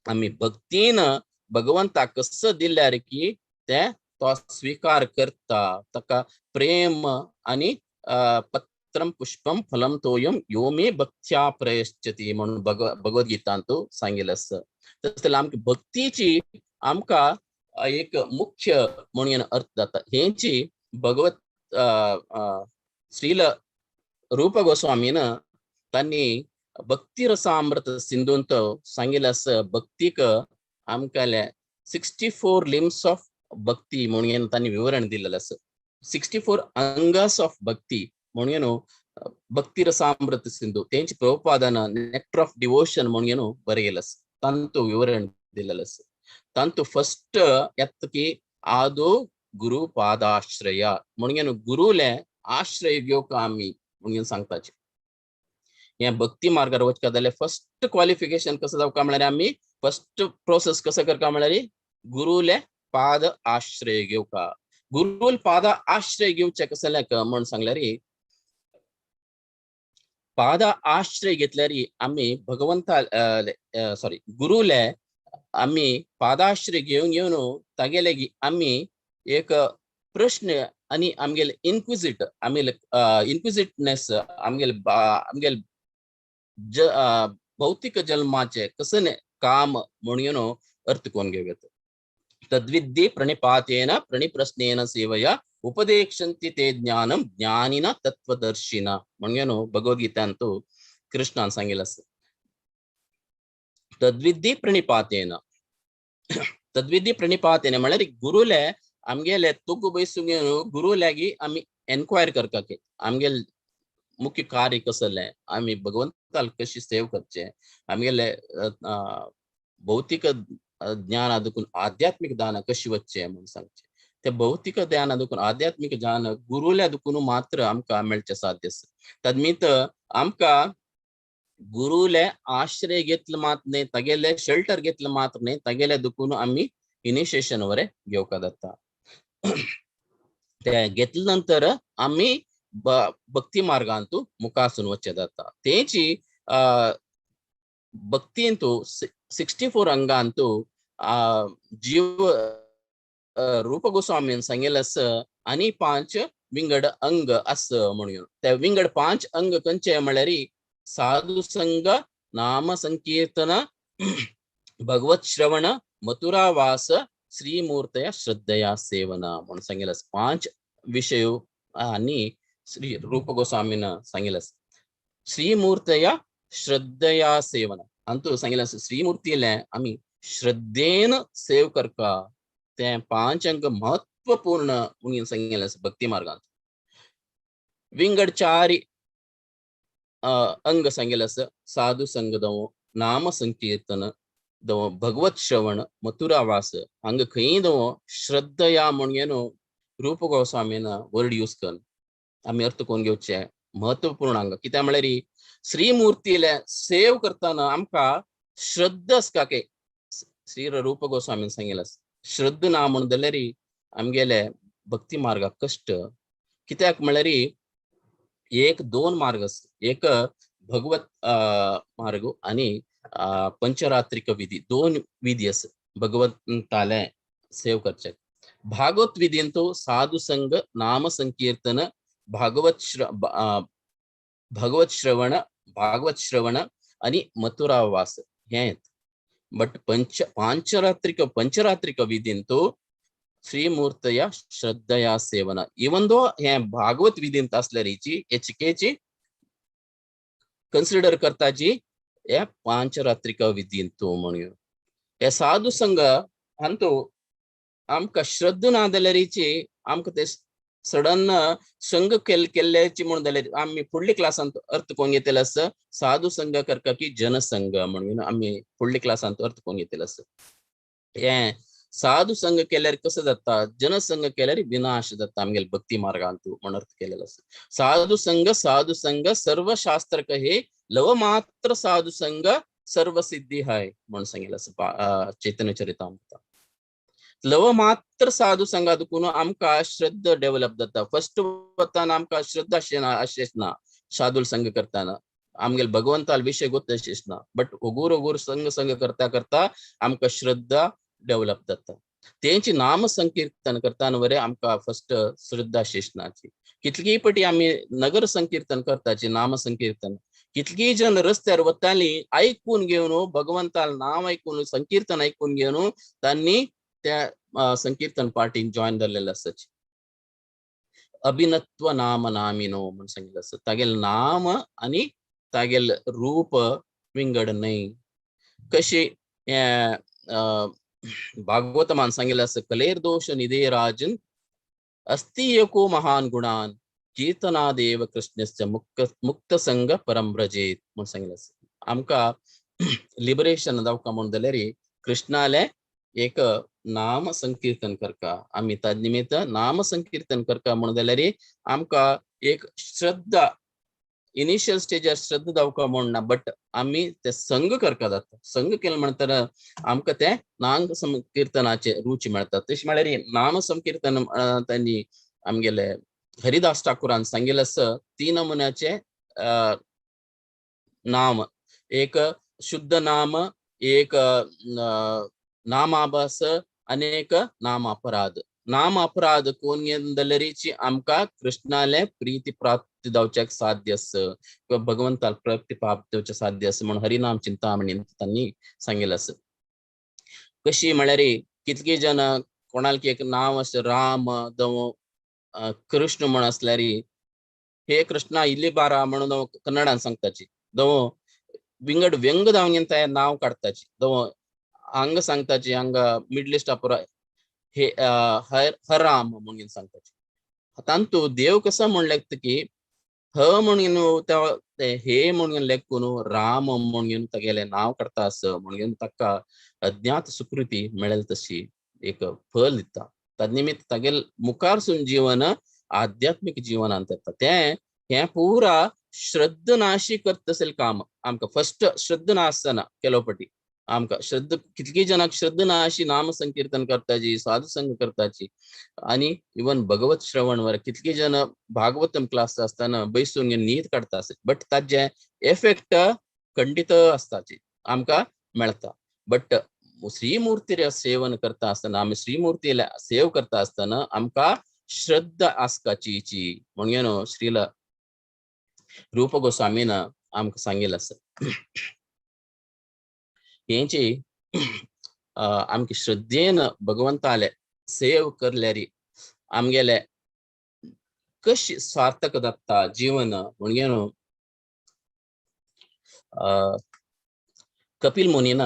आमी भक्तीन भगवंताक कसं दिल्यार की तें तो स्विकार करता ताका प्रेम आनी पत्रम पुष्पम फलम तोयम यो मे भक्त्या प्रयश्चती म्हणून भगवद्गीतांतू सांगिल्लें आसा. तशें आमकां भक्तीची आमकां एक मुख्य म्हणून अर्थ जाता. हेंची भगवत श्रील रूप गोस्वामीन तांणी भक्ती रसामृत सिंधूंत सांगिल्लें आसा. भक्तीक आमकां 64 लिम्स ऑफ भक्ती म्हणून तांणी विवरण दिलेलें आसा. 64 अंगास ऑफ भक्ती म्हणून भक्ती रसामृत सिंधू तेंची प्रभुपादान नेक्टर ऑफ डिवोशन म्हणून बरयलें आसा. तांतू विवरण दिलेलें आसा. तांतू फस्ट येता की आदो गुरु पादाश्रय म्हणून गुरुले आश्रय घेवंक आमी म्हणून सांगताचे. हें भक्ती मार्गार वचका जाल्यार फस्ट क्वॉलिफिकेशन कसं जावका म्हळ्यार आमी फस्ट प्रोसेस कसं करका म्हळ्यार गुरुले पाद आश्रय घेवका. गुरुल पाद आश्रय घेवचे कसलें म्हण सांगल्यार पाद आश्रय घेतल्यार आमी भगवंता सॉरी गुरुले आमी पादाश्रय घेवन घेवन तागेले आमी एक प्रश्न आनी आमगेले इन्क्विजिट आमगेले इन्क्विजिटनेस आमगेले आमगेले भौतिक जन्माचे कसने काम म्हणून अर्थ कोण घेवं येता. तद्विद्धि प्रणिपातेन प्रणिप्रश्नेन सेवया उपदेक्षन्ति ते ज्ञानम ज्ञानिन तत्वदर्शिन म्हणून भगवद्गीतांतू कृष्णान सांगिल्लें आसा. तद्विद्धि प्रणिपातेन तद्विद्धि प्रणिपातेन म्हळ्यार गुरुले आमगेले तुगु बैसून गुरु लागी आमी एन्क्वायर करका की आमगेले मुख्य कार्य कसलें, आमी भगवंताल कशी सेव करचे, आमगेले भौतिक ज्ञान देखून आध्यात्मिक दान कशी वच्चें म्हणून सांगचें. ते भौतिक ज्ञान देखून आध्यात्मिक ज्ञान गुरुल्या देखून मात्र आमकां मेळचें साध्य आसा. तदमीत आमकां गुरुले आश्रय घेतलं मात न्हय, तागेले शेल्टर घेतलं मात्र न्हय, तागेले देखून आमी इनिशिएशन वरे घेवका जाता. ते घेतले नंतर आमी भक्ती मार्गांतू मुखासून वचचें जाता. तेची भक्तींतू 64 अंगांतू जीव रूप गोस्वामीन सांगेल आसा आनी 5 विंगड अंग आसा म्हणून. ते विंगड 5 अंग खंयचे म्हळ्यार साधु संग, नाम संकीर्तन, भगवत श्रवण, मथुरावास, श्रीमूर्तया श्रद्धया सेवना म्हणून सांगेल आसा. 5 विषय आनी श्री रूप गोस्वामीन सांगेल आसा. श्रीमूर्तया श्रद्धया सेवना अंतू सांगेल आसा श्रीमूर्तीले आमी श्रद्धेन सेव करका. ते 5 अंग महत्वपूर्ण म्हणून सांगेल आसा भक्ती मार्गांत. विंगड 4 अंग सांगेल आसा. साधु संग दवो, नाम संकीर्तन दवो, भगवत श्रवण, मथुरावास. हांगा खंय दवो श्रद्धया म्हणून रूप गोस्वामीन वर्ड यूज कर आमी अर्थ कोण घेवचे महत्वपूर्ण अंग. कित्याक म्हळ्यार श्रीमूर्तीले सेव करतना आमकां श्रद्धा आसता की श्री रूप गोस्वामीन सांगेल आसा. श्रद्धा ना म्हण जाल्यार आमगेले भक्ती मार्गाक कश्ट. कित्याक म्हळ्यार एक 2 मार्ग आसा. एक भगवत मार्ग आनी पंचरात्रिक विधी, 2 विधी आसा भगवंताले सेव करचे. भागवत विधींतू साधु संग, नाम संकीर्तन, भगवत श्रवण, भागवत श्रवण आनी मथुरावास हें. बट पंचरात्रिक विधींतू श्रीमूर्तया श्रद्धया सेवना. इवन दो हे भागवत विधींत असल्यारीची हेचिकेची कन्सिडर करता जी हे पांचरात्रिक विधींतू म्हणून. हे साधू संघ हांतू आमकां श्रद्धा ना जाल्यारीची आमकां ते सडन संघ केल्ल्याची म्हणून जाल्यार आमी फुडल्या क्लासांत अर्थ कोण घेतले आसा. साधू संघ करका की जनसंघ म्हणून आमी फुडल्या क्लासांत अर्थ कोण घेतले आसा. हे साधू संघ केल्यार कसं जाता, जनसंघ केल्यार विनाश जाता आमगेले भक्ती मार्गांतू म्हण अर्थ केलेलो आसा. साधू संघ, साधू संघ सर्व शास्त्र कहे, लव मात्र साधू संघ सर्व सिद्धी हाय म्हणून सांगितलं आसा चैतन्य चरितामृत. लव मात्र साधू संघा देखून आमकां श्रद्धा डेव्हलप जाता. फर्स्ट वताना आमकां श्रद्धा अशें ना, अशेंच ना साधूल संघ करताना आमगेले भगवंताल विशय गोत अशेंच ना, बट ओगूर ओगूर संघ संघ करता करता आमकां श्रद्धा डेव्हलप जाता. तेंची नाम संकीर्तन करताना वरे आमकां फर्स्ट श्रद्धा शेषणाची. कितलीय पटी आमी नगर संकीर्तन करताची नाम संकीर्तन, कितलीय जन रस्त्यार वताली आयकून घेवन भगवंताल नाम आयकून संकीर्तन आयकून घेवन तांणी त्या संकीर्तन पार्टीन जॉयन जाल्लेले आसाची. अभिनत्व नाम नामिनो म्हणून सांगितलं आसा. तागेले नाम आनी तागेले रूप विंगड न्हय. कशी भागवतमान सांगितलं आसा, कलेर दोष निधे राजन अस्ति एको महान गुणान कीर्तनादेव कृष्णस्य मुक्त संग परम व्रजेत म्हणून सांगितलं आसा. आमकां लिबरेशन जावका म्हणून जाल्यार कृष्णाले एक नाम संकीर्तन करका. आमी ताज निमित्त नाम संकीर्तन करका म्हणून जाल्यार आमकां एक श्रद्धा इनिशियल स्टेजार श्रद्धा जावका म्हूण ना, बट आमी ते संग करका जाता. संग केलें म्हणटना आमकां तें नाम संकीर्तनाचे रुची मेळटा. तशें म्हळ्यार नाम संकीर्तन तांणी आमगेले हरिदास ठाकुरान सांगिल्लें आसा 3 नमुन्याचे नाम, एक शुद्ध नाम, एक नामाभास आनी एक नाम अपराध. नाम अपराध कोण जाल्यारीची आमकां कृष्णाले प्रीती प्राप्त जावच्याक साध्य आसा किंवा भगवंताल प्राप्ती प्राप्त जावचें साध्य आसा म्हणून हरिनाम चिंतामणी तांणी सांगिल्लें आसा. कशी म्हळ्यार कितली जन कोणाक एक नांव आसा राम जावं कृष्ण म्हण आसल्यार हे कृष्णा इल्ली बारा म्हणून कन्नडान सांगताची, जावं विंगड व्यंग जावन ते नांव काडताची, जावं हांगा सांगताची हांगा मिडल इस्ट हे हराम म्हणून सांगता. तांतू देव कसो म्हण लेखता की ह म्हणून ते हे म्हणून लेखून राम म्हणून तागेलें नांव काडटा आस म्हणून ताका अज्ञात सुकृती मेळेल तशी एक फल दिता. तद निमित्त तागेल मुखारसून जीवन आध्यात्मिक जीवनांत येता. तें हें पुरा श्रद्ध नाशी करता असेल काम. आमकां फर्स्ट श्रद्ध नासतना केलो पटी आमकां श्रद्ध कितली जणांक श्रद्ध नाशी नाम संकीर्तन करताची, साधू संग करताची आणि इवन भगवत श्रवण वर कितली जण भागवतम क्लास असताना बैसून नीत काडता आसत, बट ताजे एफेक्ट खंडित असताची आमकां मेळता. बट श्रीमूर्तीले सेवन करता आसतना, आमी श्रीमूर्तीला सेव करता आसतना आमकां श्रद्धा आसकाची म्हणून श्रील रूप गोस्वामीन आमकां सांगिल्लें आसा. हेंची आमकां श्रद्धेन भगवंताले सेव करल्यारी आमगेले कशी सार्थक जाता जीवन म्हणून कपिल मुनीन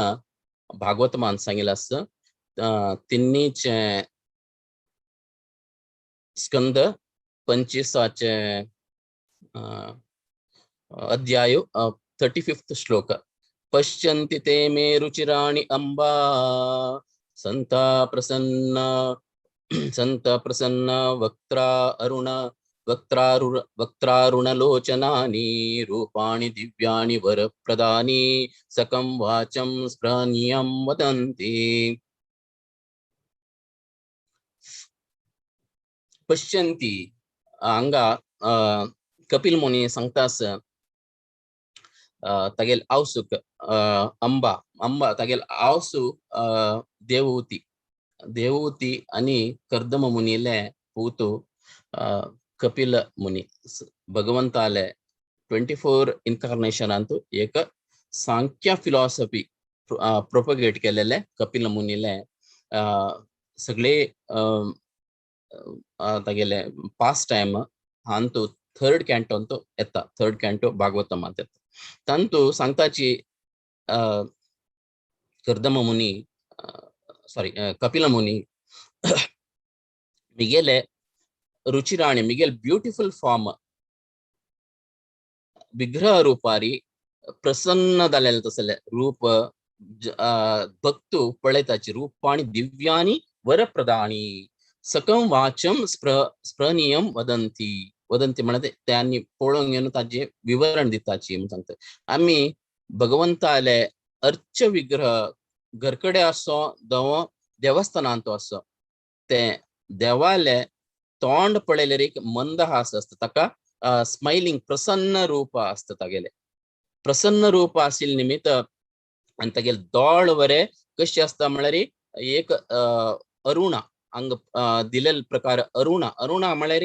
भागवतमान सांगिल्लें आसा. तिन्नीचे स्कंद 25 अध्याय 35 श्लोक. पश्यन्ति ते मे रुचिराणि अंबा संता प्रसन्न संत प्रसन्न वक्त्रा अरुण वक्त्रारुण वक्त्रारुणलोचनानि रूपाणि दिव्यानि वरप्रदानि सकं वाचं स्पृहणीयं वदन्ति. पश्यन्ति हांगा कपिल मुनी सांगता आसा तागेल आवसूक अंबा अंबा तागेल आवसू देवहूती देवहूती आनी कर्दम मुनीले पूत कपिल मुनी भगवंताले 24 इन्कार्नेशनांत एक सांख्य फिलॉसॉफी प्रोपगेट केलेले कपिल मुनीले सगळे तागेले पास्ट टायम हांतू थर्ड कॅन्टोन तो येता, थर्ड कॅन्टो भागवतमांत येता. तांतू सांगताची कर्दम मुनी सॉरी कपिल मुनी मिगेले रुचिराणी मिगेल ब्युटिफुल फॉर्म विग्रह रूपारी प्रसन्न जालेले तसले रूप भक्तू पळयताची रूपाणी दिव्यानी वरप्रदानी सकं वाचम स्पृहणीयं वदंती. वदंती म्हणल्यार त्यांनी पळोवंक घेवन ताजें विवरण दिताची म्हूण सांगता. आमी भगवंताले अर्च विग्रह घरकडे आसो दवो देवस्थानांत आसो ते देवाले तोंड पळयल्यार एक मंदहास आसता, ताका स्मायलिंग प्रसन्न रूप आसता. तागेले प्रसन्न रूप आशिल्ले निमित्त आनी तागेले दोळ वरे कशी आसता म्हळ्यार एक अरुणा हांगा दिलेले प्रकार अरुणा अरुणा म्हळ्यार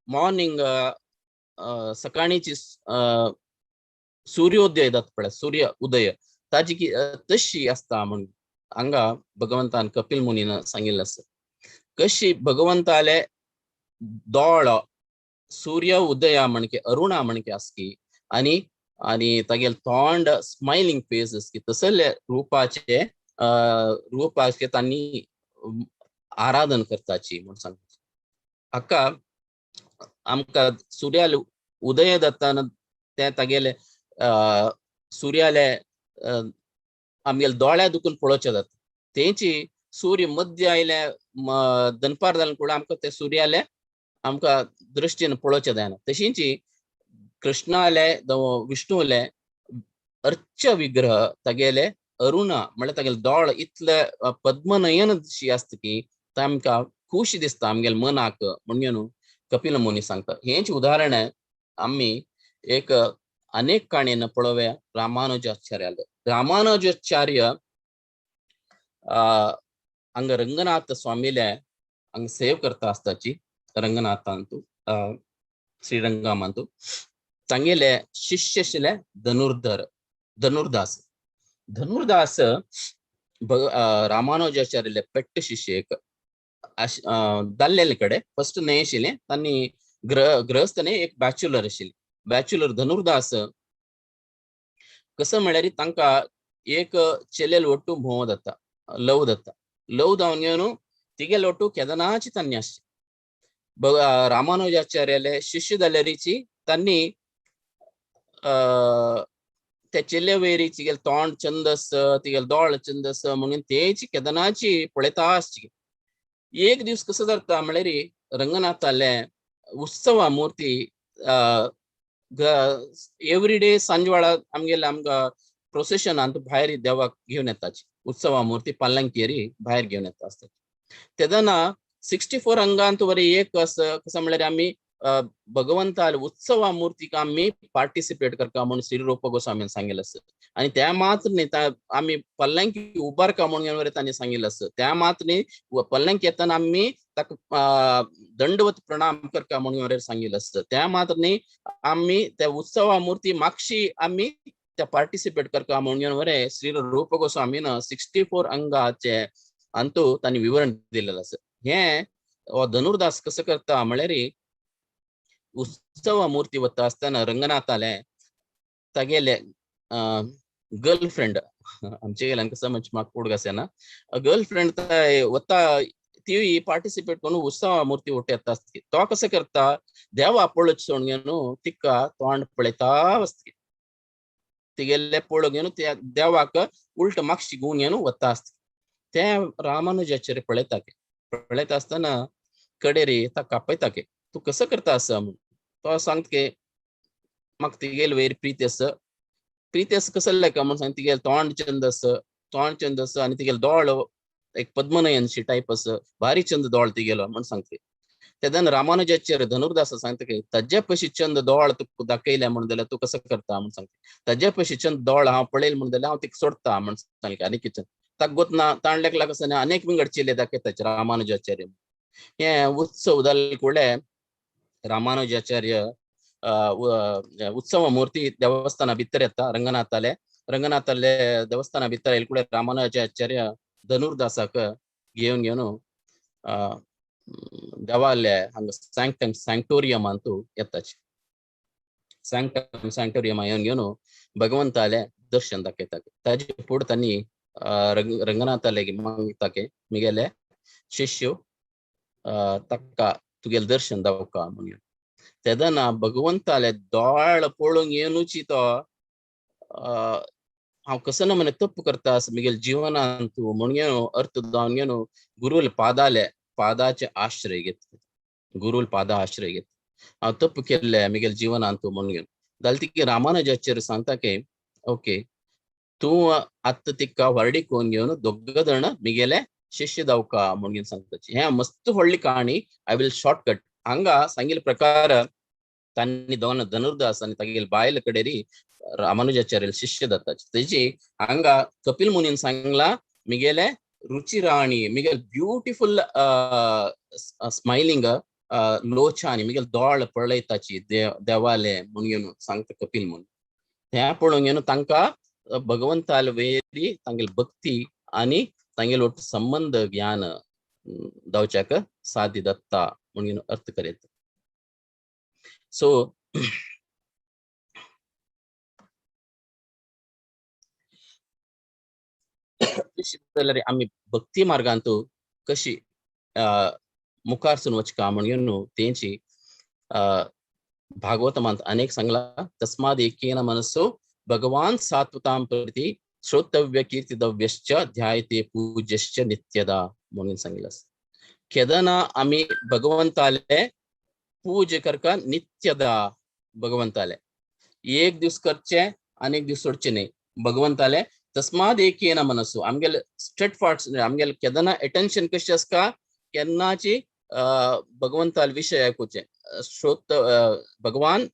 मॉर्निंग सकाळीची सूर्योदय जाता पळय, सूर्य उदय ताजी तशी आसता म्हूण हांगा भगवंतान कपिल मुनीन सांगिल्लें आसा. कशी भगवंताले दोळ सूर्य उदया म्हणके अरुणा म्हणके आसकी आनी आनी तागेले तोंड स्मायलिंग फेस आसकी तसले रुपाचे रुपाचे तांणी आराधन करताची म्हूण सांगता. हाका आमकां सुर्याले उदय जाताना ते तागेले सुर्याले आमगेले दोळ्या दुखून पळोवचें जाता. तेंची सूर्य मध्य आयले दनपार जालें कूड आमकां ते सुर्याले आमकां दृश्टीन पळोवचें जायना. तशींची कृष्णाले विष्णुले अर्च विग्रह तागेले अरुणा म्हळ्यार तागेले दोळ इतले पद्मनयन शी आसता की तांकां खुशी दिसता आमगेले मनाक म्हणून कपिल मुनी सांगता. हेंच उदाहरण आमी एक अनेक काणयेन पळोवया रामानुजाचार्याले. रामानुजाचार्य हांगा रंगनाथ स्वामीले हांगा सेव करता आसताची रंगनाथांतू श्रीरंगामांतू तांगेले शिष्य आशिल्ले धनुर्धर धनुर्दास. धनुर्दास रामानुजाचार्याले पेट्ट शिष्य एक जाल्लेले कडेन फर्स्ट न्हय आशिल्लें तांणी गृहस्थ न्हय एक बॅचुलर आशिल्ले. बॅचुलर धनुर्दास कसो म्हळ्यार तांकां एक चेलेल ಒಟ್ಟು भोंव जाता, लव जाता. लव जावन घेवन तिगेले ಒಟ್ಟು केदनाची तांणी आसचे. रामानुजाचार्याले शिष्य जाल्यारीची तांणी त्या चेले वयरी तिगेले तोंड चंद आसा, तिगेले दोळ चंद आसा म्हणून तेची केदनाची पळयता आसची. एक दीस कसो जाता म्हळ्यार रंगनाथाले उत्सवा मूर्ती एवरी डे सांजवेळा आमगेले आमकां प्रोसेशनांत भायर देवाक घेवन येताची, उत्सवा मूर्ती पालंकेरी भायर घेवन येता आसता. तेदना 64 अंगांत वरी एक असं कसं म्हळ्यार आमी भगवंताल उत्सवा मूर्तीक आमी पार्टिसिपेट करता म्हणून श्री रूप गोस्वामीन सांगिल्लें आसा. आनी त्या मात्र न्ही, आमी पल्लंकी उबारका म्हणून तांणी सांगिल्लें आसा. त्या मात्र न्ही, पल्लंकी येतना आमी ताका दंडवत प्रणाम करता म्हणून सांगिल्लें आसा. त्या मात्र न्ही, आमी त्या उत्सवा मूर्ती मागशी आमी त्या पार्टिसिपेट करता म्हणून श्री रूप गोस्वामीन 64 अंगाचे अंतू तांणी विवरण दिलेलें आसा. हें हो धनुर्दास कसो करता म्हळ्यार उत्सव मूर्ती वता आसतना रंगनाथाले तागेले गर्लफ्रेंड, आमचे गेल्यान कसं म्हणजे म्हाका उडगास येना, गर्लफ्रेंड वता ती पार्टिसिपेट करून उत्सव मूर्ती वटे येता आसता. तो कसो करता, देवा पळोवचो सोडून घेवन तिका तोंड पळयता आसता. तिगेले पळोवन घेवन त्या देवाक उल्ट मागशी गुवन घेवन वता आसता. तें रामानुजाचार्य पळयता, पळयता आसतना कडेरी ताका कापयता की तूं कसो करता आसा म्हणून. तो सांगता की म्हाका तिगेले वयर प्रीती आसा. प्रीती आसा कसो लेखा म्हणून सांग, तिगेले तोंड चंद आसा, तोंड चंद आसा आनी तिगेले दोळ एक पद्मनयनशी टायप आसा, भारी चंद दोळ तिगेलो म्हणून सांगता. तेन्ना रामानुजाचार्य धनुर्दास सांगता की ताजे पशी चंद दोळ तुका दाखयले म्हणून जाल्यार तूं कसो करता म्हणून सांगता. ताजे पशी चंद दोळ हांव पळयले म्हणून जाल्यार हांव तिका सोडता म्हणून सांगता. आनी कितें ताका गोतना ताणल्याक कसं अनेक विंगड चेले दाखयता रामानुजाचार्य. हे उत्सव जाले कूडले रामानुजाचार्य उत्सव मूर्ती देवस्थाना भितर येता रंगनाथाले, रंगनाथाले देवस्थाना भितर येयले कूडले रामानुजाचार्य धनुर्दासाक घेवन घेवन देवालय हांगा सँक्टम सँक्टोरियमांतू येताची. सँक्टम सँक्टोरियमा येवन घेवन भगवंताले दर्शन दाखयता. ताजे फुडें तांणी रंगनाथाले मागता की मिगेले शिष्य ताका तुगेलें दर्शन दावका म्हणून. तेदना भगवंताले दोळ पळोवंक येवनुची तो हांव कसो ना म्हणे तप्प करता आसा मिगेले जिवनांत म्हणून घेवन अर्थ जावन घेवन गुरूल पादाले पादाचे आश्रय घेत, गुरूल पादा आश्रय घेत हांव तप्प केल्ले मिगेले जिवनांत म्हणून घेवन. जाल्यार तिका रामानुजाचार्य सांगता की ओके तूं आतां तिका व्हरडी कोन घेवन दोग जाण मिगेले शिष्य दावका म्हणून सांगता. हें मस्त व्हडली कहाणी, I will shortcut. हांगा सांगिल्ले प्रकार तांणी दोन धनुर्दास आनी तागेले बायल कडेरी रामानुजाचार्य शिष्य जाता. तेजी हांगा कपिल मुनीन सांगला मिगेले रुचिराणी मिगेल ब्युटिफुल स्मायलिंग लोचानी मिगेल दोळ पळयताची देवाले म्हणून सांगता कपिल मुनी. हें पळोवन घेवन तांकां भगवंताले वेरी तांगेली भक्ती आनी तांगेलो संबंध ज्ञान दावच्याक साध्य दत्ता म्हणून अर्थ करीत. सो जाल्यार आमी भक्ती मार्गांत कशी मुखार वचका म्हणून तेंची भागवतमांत अनेक सांगला. तस्माद एकेन मनसो भगवान सात्वतां प्रति श्रोतव्य कीर्तितव्यश्च ध्यायते पूज्यश्च नित्यदा म्हणून सांगितलं. केदना आमी भगवंताले पूज करका नित्यदा, भगवंताले एक दिवस करचे आनी एक दिवस सोडचे न्ही. भगवंताले तस्माद एकेन मनसो आमगेले स्ट्रेट फॉरवर्ड आमगेले केदना अटेन्शन कशी आसता केन्नाची भगवंताले विशय आयकुचे. श्रोत भगवान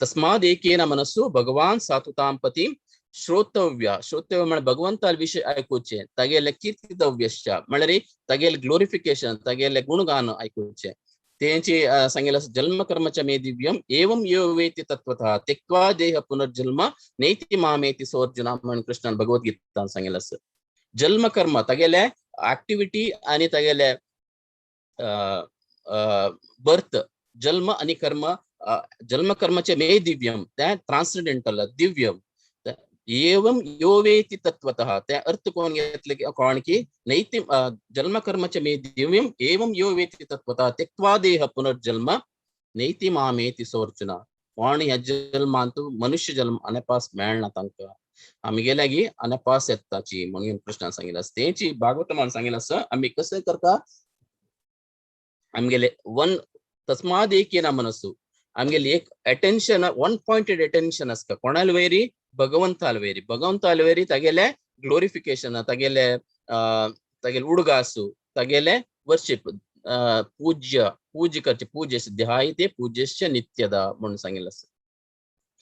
तस्माद एकेन मनसो भगवान सात्वतां पतिं श्रोतव्य, श्रोतव्य म्हळ्यार भगवंताले विशय आयकुचे, तागेले कीर्तितव्यश्च म्हळ्यार तागेले ग्लोरिफिकेशन तागेले गुणगान आयकुचे. तेंची सांगितलं जन्म कर्मच मे दिव्यम एवं यो वेति तत्वतः त्यक्त्वा देह पुनर्जन्म नैति मामेति सोऽर्जुन म्हणून कृष्णान भगवद्गीतान सांगितलं आसा. जन्म कर्म तागेले ऍक्टिव्हिटी आनी तागेले बर्थ, जन्म आनी कर्म, जन्म कर्मचे मे दिव्यम तें ट्रान्सडेंटल दिव्यम. एवं यो वेति तत्वतः ते अर्थ कोण घेतले कोण की नैति जन्म कर्मच मे दिव्यम एवं यो वेति तत्वतः त्यक्त्वा देह पुनर्जन्म नैति मामेति सोर्जुना. कोण ह्या जल्मांत मनुष्य जल्म अनेपास मेळना तांकां आमगे लागीं अनेपास येताची म्हणून कृष्णान सांगिल्लें आसा. तेंची भागवतमान सांगिल्लें आसा आमी कशें करता आमगेले वन तस्माद एकेन मनसू आमगेली एक अटेन्शन वन पॉइंटेड अटेन्शन आसता कोणाल वयरी भगवंताल वयरी भगवंताल वयरी तागेले ग्लोरिफिकेशन तागेले तागेले उडगासू तागेले वर्शिप पूज्य पूज करचे पूज्य ध्यायते पूज्यश्च नित्यदा म्हणून सांगिल्लें आसा.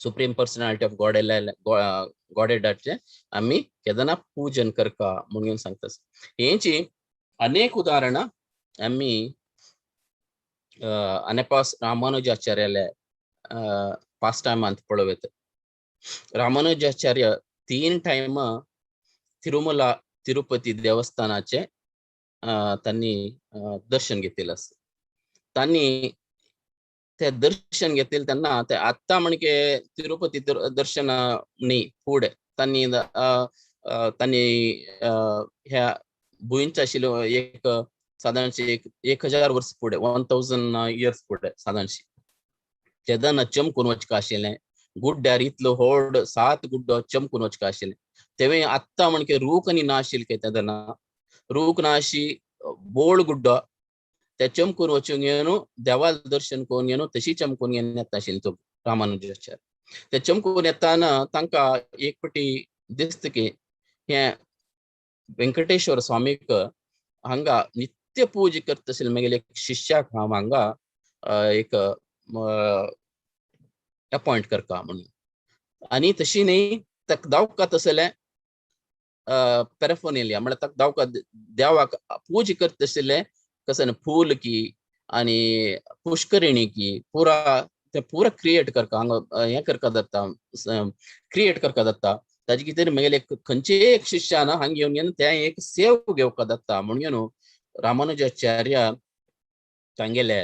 सुप्रीम पर्सनॅलिटी ऑफ गॉड गॉडेडाचे आमी केदना पूजन करका म्हणून सांगता. हेची अनेक उदाहरणां आमी अनेपास रामानुजाचार्याले पास्ट टायमांत पळोवं. रामानुजाचार्य 3 टायम तिरुमला तिरुपती देवस्थानाचे तांणी दर्शन घेतिल्लें आसा. तांणी ते दर्शन घेतिल्लें तेन्ना ते आत्तां म्हणके तिरुपती दर्शन न्ही फुडें तांणी तांणी ह्या भुंयच आशिल्लो एक सादारणशी 1000 वर्स फुडें 1000 इयर्स फुडें सादारणशी तेन्ना चमकून वचका आशिल्लें गुड्ड्यार इतलो व्हड 7 गुड्डो चमकून वचका आशिल्लें. तेवें आत्तां म्हणके रूख आनी ना आशिल्ले काय तेन्ना रूख ना अशी बोळ गुड्डो ते चमकून वचून घेवन देवाल दर्शन करून घेवन तशी चमकून घेवन येता आशिल्ली तो रामानुजाचार्य. ते चमकून येताना तांकां एक पटी दिसता की हें वेंकटेश्वर स्वामीक हांगा नित्य पूजा करता आशिल्ले मागीर एक शिष्याक हांव हांगा एक अपॉयंट करता म्हणून. आनी तशी न्ही ताका दावका तसलें पेरेफोनेलिया म्हळ्यार ताका दावका देवाक पूजा करता आशिल्लें कसं फूल की आनी पुष्करिणी की पुरा ते पुरा क्रिएट करता हांगा हें करका जाता क्रिएट करका जाता. ताजे कितें मागीर खंयचेय एक शिष्यान हांगा येवन घेवन तें एक सेव घेवका जाता म्हणून न्हू रामानुजाचार्य तांगेले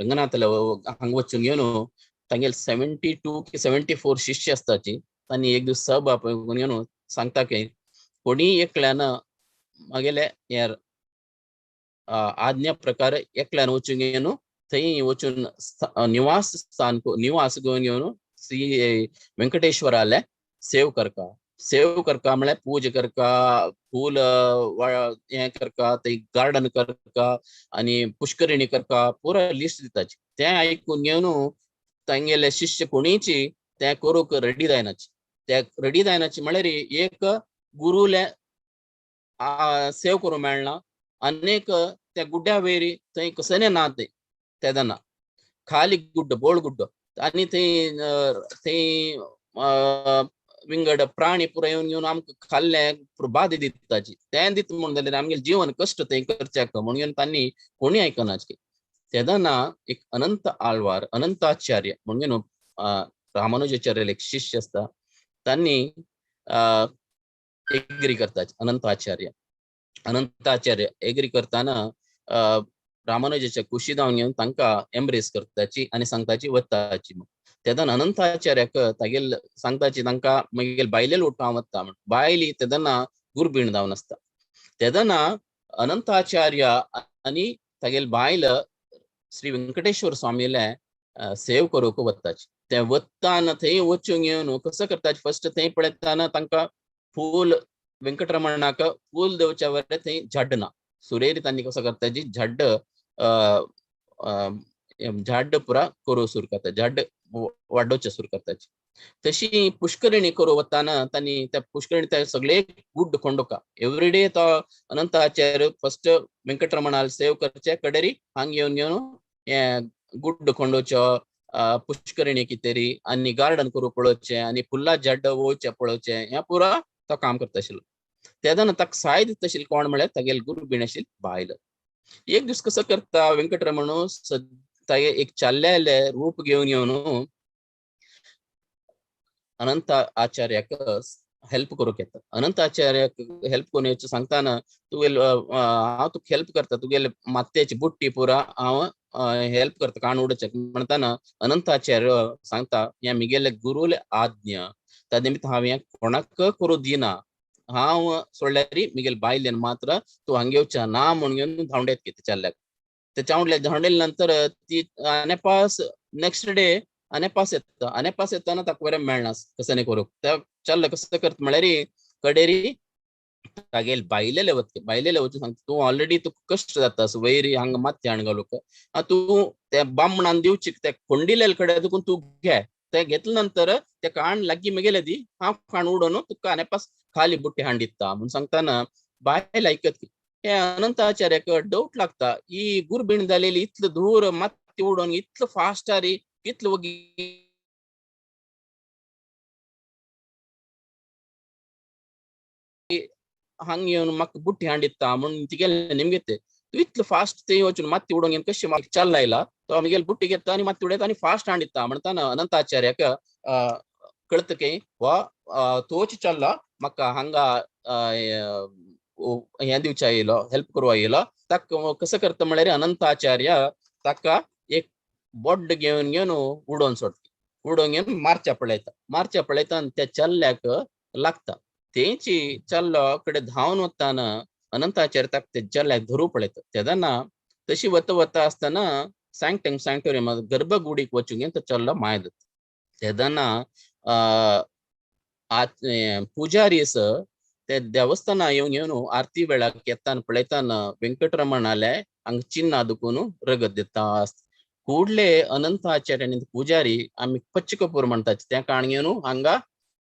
रंगनाथाले हांगा वचून घेवन तांगेले 72 की 74 शिष्य आसताची तांणी एक दीस सभा पळोवन घेवन सांगता की कोणी एकल्यान मागेले हे आज्ञा प्रकार एकल्यान वचून घेवन थंय वचून निवास स्थान निवास घेवन घेवन श्री वेंकटेश्वराले सेव करका सेव करका म्हळ्यार पूजा करका फूल हें करका थंय गार्डन करका आनी पुष्करिणी करका पुरा लिस्ट दिताची. तें आयकून घेवन तांगेले शिष्य कोणीची तें करूंक रेडी जायनाची. ते रेडी जायनाची म्हळ्यार एक गुरुले सेव करूंक मेळना अनेक त्या गुड्ड्या वयर थंय कसलें ना तें तेदना खाली गुड्डो बोळ गुड्डो आनी थंय थंय विंगड प्राणी पुरा येवन घेवन आमकां खाल्ले बाद दिताची तें दिता म्हणून जाल्यार आमगेलें जीवन कश्ट थंय करच्याक म्हणून तांणी कोणी आयकनाची. तेदना एक अनंत आळवार अनंताचार्य म्हणून रामानुजाचार्य एक शिष्य आसता तांणी एग्री करता अनंताचार्य अनंताचार्य एग्री करताना रामानुजाच्या कुशी धांवन घेवन तांकां एम्ब्रेस करताची आनी सांगताची वताची. तेदना अनंताचार्याक तागेल सांगताची तांकां मागीर बायलेल उठोवंक वता म्हण बायली तेदना गुरबीण जावन आसता. तेदना अनंताचार्य आनी तागेल बायल श्री वेंकटेश्वर स्वामीले सेव करूंक वताची. ते वताना थंय वचूंक येवन कसो करताची फर्स्ट थंय पळयताना तांकां फूल वेंकटरमणाक फूल देवच्या वरे थंय झाड ना सुरेरी तांणी कसो करताची झाड झाड पुरा करूं सुरू करता झाड वाडोवचें सुरू करताची. तशी पुष्करिणी करूं वताना तांणी त्या पुष्करिणी त्या सगळे गुड्ड खोंडोका एवरीडे तो अनंताचार्य फर्स्ट वेंकटरमणाल सेव करचे कडेरी हांग येवन घेवन हें गुड्ड खोंडोवचो पुष्करिणी कितेरी आनी गार्डन करूं पळोवचें आनी फुल्ला झाड वोवचें पळोवचें हें पुरा तो काम करता आशिल्लो. तेदना ताका साय दिता आशिल्लो कोण म्हळ्यार तागेले गुरुबीण आशिल्ली बायल. एक दीस कसो करता वेंकटरमण तागे एक चाल्ल्याले रूप घेवन येवन अनंत आचार्याक हेल्प करूंक येता. अनंत आचार्याक हेल्प करून येवचें सांगताना तुगेले हांव तुका हेल्प करता तुगेले मातयेची बुट्टी पुरा हांव हेल्प करता काण उडोवचें म्हणटाना अनंताचार्य सांगता हें मिगेले गुरुले आज्ञा त्या निमित्त हांव हें कोणाक करूं दिना, हांव सोडल्यार मिगेल बायलेन मात्र तूं हांगा येवच्या ना म्हणून घेवन धांवडेत की ते चल्ल्याक. ते चावडले धांवडेले नंतर ती अनेपास नेक्स्ट डे अनेपास येता. अनेपास येताना ताका बरें मेळना कसं नाही करूंक. त्या चल्ल कसं करता म्हळ्यार कडेरी तागेल बायलेले वता, बायलेले वचून सांगता तूं ऑलरेडी तुका कश्ट जाता वयर हांगा माती हाण घालूंक, तूं त्या बामणान दिवची त्या कोंडिलेले कडेन तुका तूं घे. ते घेतले नंतर ते काण लागीं मेगेले दी, हांव काण उडोवन तुका अनेपास खाली बुट्टी हाण दिता म्हणून सांगताना बायल आयकत की हे अनंताचार्याक डावट लागता, ही गुरबीण जालेली इतलं दूर माती उडोवन इतलं फास्ट आरी इतलं वगी हांग येवन म्हाका बुट्टी हाण दिता म्हणून तिगेले निमगेते तूं इतलं फास्ट ते वचून माती उडोवन घेवन कशें म्हाका चल आयला तो आमगेले बुट्टी घेता आनी माती उडयता आनी फास्ट हाण दिता म्हणटाना अनंताचार्याक कळता की वा तोच चल्ला म्हाका हांगा हें दिवच्या येयलो हेल्प करूं येयलो. ताका कसं करता म्हळ्यार अनंताचार्य ताका एक बोड्ड घेवन घेवन उडोवन सोडटा, उडोवन घेवन मारच्या पळयता, मारच्या पळयता आनी त्या चल्ल्याक लागता. तेंची चल्लो कडेन धांवन वताना अनंताचार्य ताका ते चल्ल्याक धरू पळयता. तेन्ना तशी वता वता आसतना सँक्टम सँक्टोरियम गर्भगुडीक वचून घेवन तो चल्लो माय जाता. तेन्ना पुजारी ते देवस्थाना येवन घेवन आरती वेळाक येताना पळयताना वेंकटरमणाले हांगा चिन्ना दुखून रगत दिता. ಕೂಡ್ಲೆ ಅನಂತಾಚಾರ್ಯ ಪೂಜಾರಿ आमी पच्च कपूर म्हणटात तें काण घेवन हांगा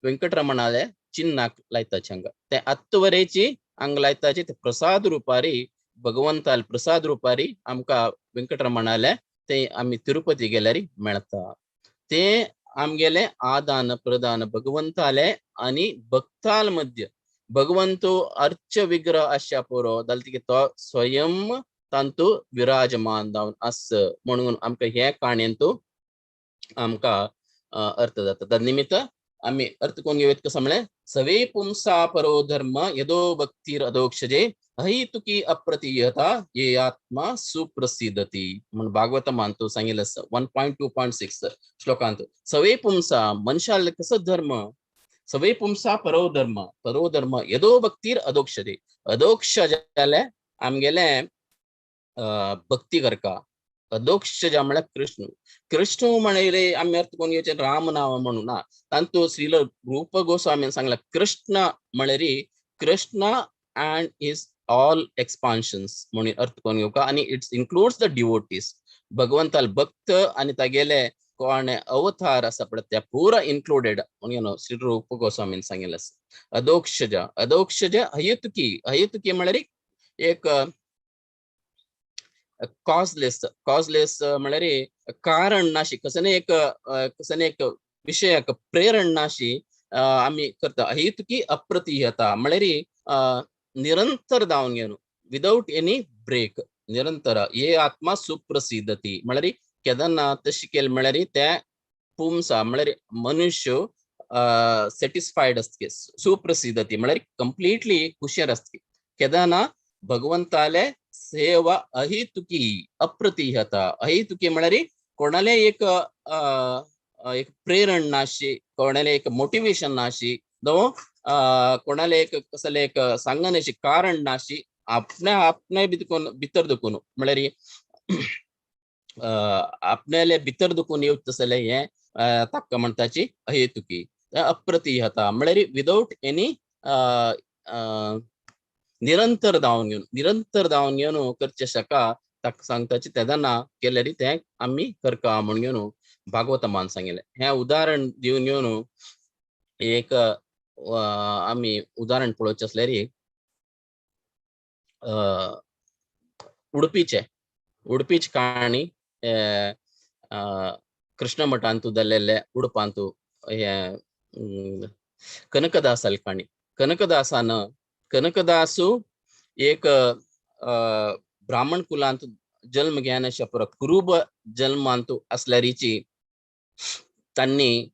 वेंकटरमणाले चिन्नाक लायताचे हांगा ते आत्तवरेची हांगा लायताचे ते प्रसाद रुपारी भगवंताल प्रसाद रुपारी आमकां वेंकटरमणाले ते आमी तिरुपती गेल्यार मेळटा. ते आमगेले आदान प्रदान भगवंताले आनी भक्ताल मध्य भगवंतो अर्च विग्रह आसच्या पुरो जाल्यार तो स्वयं तांतू विराजमान जावन आस म्हणून आमकां हे काणयेंतू आमकां अर्थ जाता. त्या निमित्त आमी अर्थ कोण घेवत कसो म्हळें सवे पुंसा परो धर्म यदो भक्तीर अधोक्षजे अहितुकी अप्रतियता ये आत्मा सुप्रसिद्धती म्हण भागवतमांतू सांगिल्लें आसा 1.2.6 श्लोकांत. सवे पुंसा मनशाल कसो धर्म, सवे पुंसा परो धर्म, परो धर्म यदो भक्तीर अधोक्षजे, अधोक्ष जाल्यार आमगेलें भक्ती करका. अधोक्षज म्हळ्यार कृष्ण, कृष्ण म्हणले आमी अर्थ कोण घेवचें राम नांव म्हणून ना, तांतू श्रील रूप गोस्वामीन सांगला कृष्ण म्हळ्यार Krishna and his all expansions म्हणून अर्थ कोण घेवका आनी it's includes the devotees. भगवंताल भक्त आनी तागेले कोण अवतार आसा पळय त्या पुरा इन्क्लुडेड म्हणून श्री रूप गोस्वामीन सांगिल्लें आसा. अधोक्षज, अधोक्षज अहेतुकी, अहेतुकी म्हळ्यार एक कॉजलेस, कॉजलेस म्हळ्यार कारण नाशी कसने एक कसने एक विशयाक प्रेरण नाशी आमी करता. अहेतुकी अप्रतिहता म्हळ्यार निरंतर धांवन घेवन विदाउट एनी ब्रेक निरंतर ये आत्मा सुप्रसिद्धती म्हळ्यार केन्ना तशें केलें म्हळ्यार ते पुंसा म्हळ्यार मनुष्य सेटिस्फायड आसता, सुप्रसिद्धती म्हळ्यार कंप्लिटली खुशेर आसता. केन्ना भगवंताले सेवा अहेतुकी अप्रतिहता, अहेतुकी म्हळ्यार कोणाले एक एक प्रेरण नाशी, कोणाले एक मोटिवेशन नाशी, जावं कोणाले एक कसले एक सांगनाशी कारण नाशी, आपणे आपणे भितर दुखून म्हळ्यार आपणाले भितर दुखून येवचें तसलें हें ताका म्हणटाची अहेतुकी. अप्रतिहता म्हळ्यार विदाउट एनी निरंतर धांवन घेवन, निरंतर धांवन घेवन करचें शका ताका सांगताची तेन्ना केल्यार तें आमी करका म्हूण घेवन भागवतमान सांगिल्लें. हें उदाहरण दिवन घेवन एक आमी उदाहरण पळोवचें आसल्यार उडपीचें, उडपीची काणी कृष्ण मठांतू जाल्लेले उडपांतू हे कनकदासाली काणी. कनकदासान, कनकदासू एक ब्राह्मण कुलांत जल्म घेवन पुरो कुरूब जल्मांतू आसल्यारीची तांणी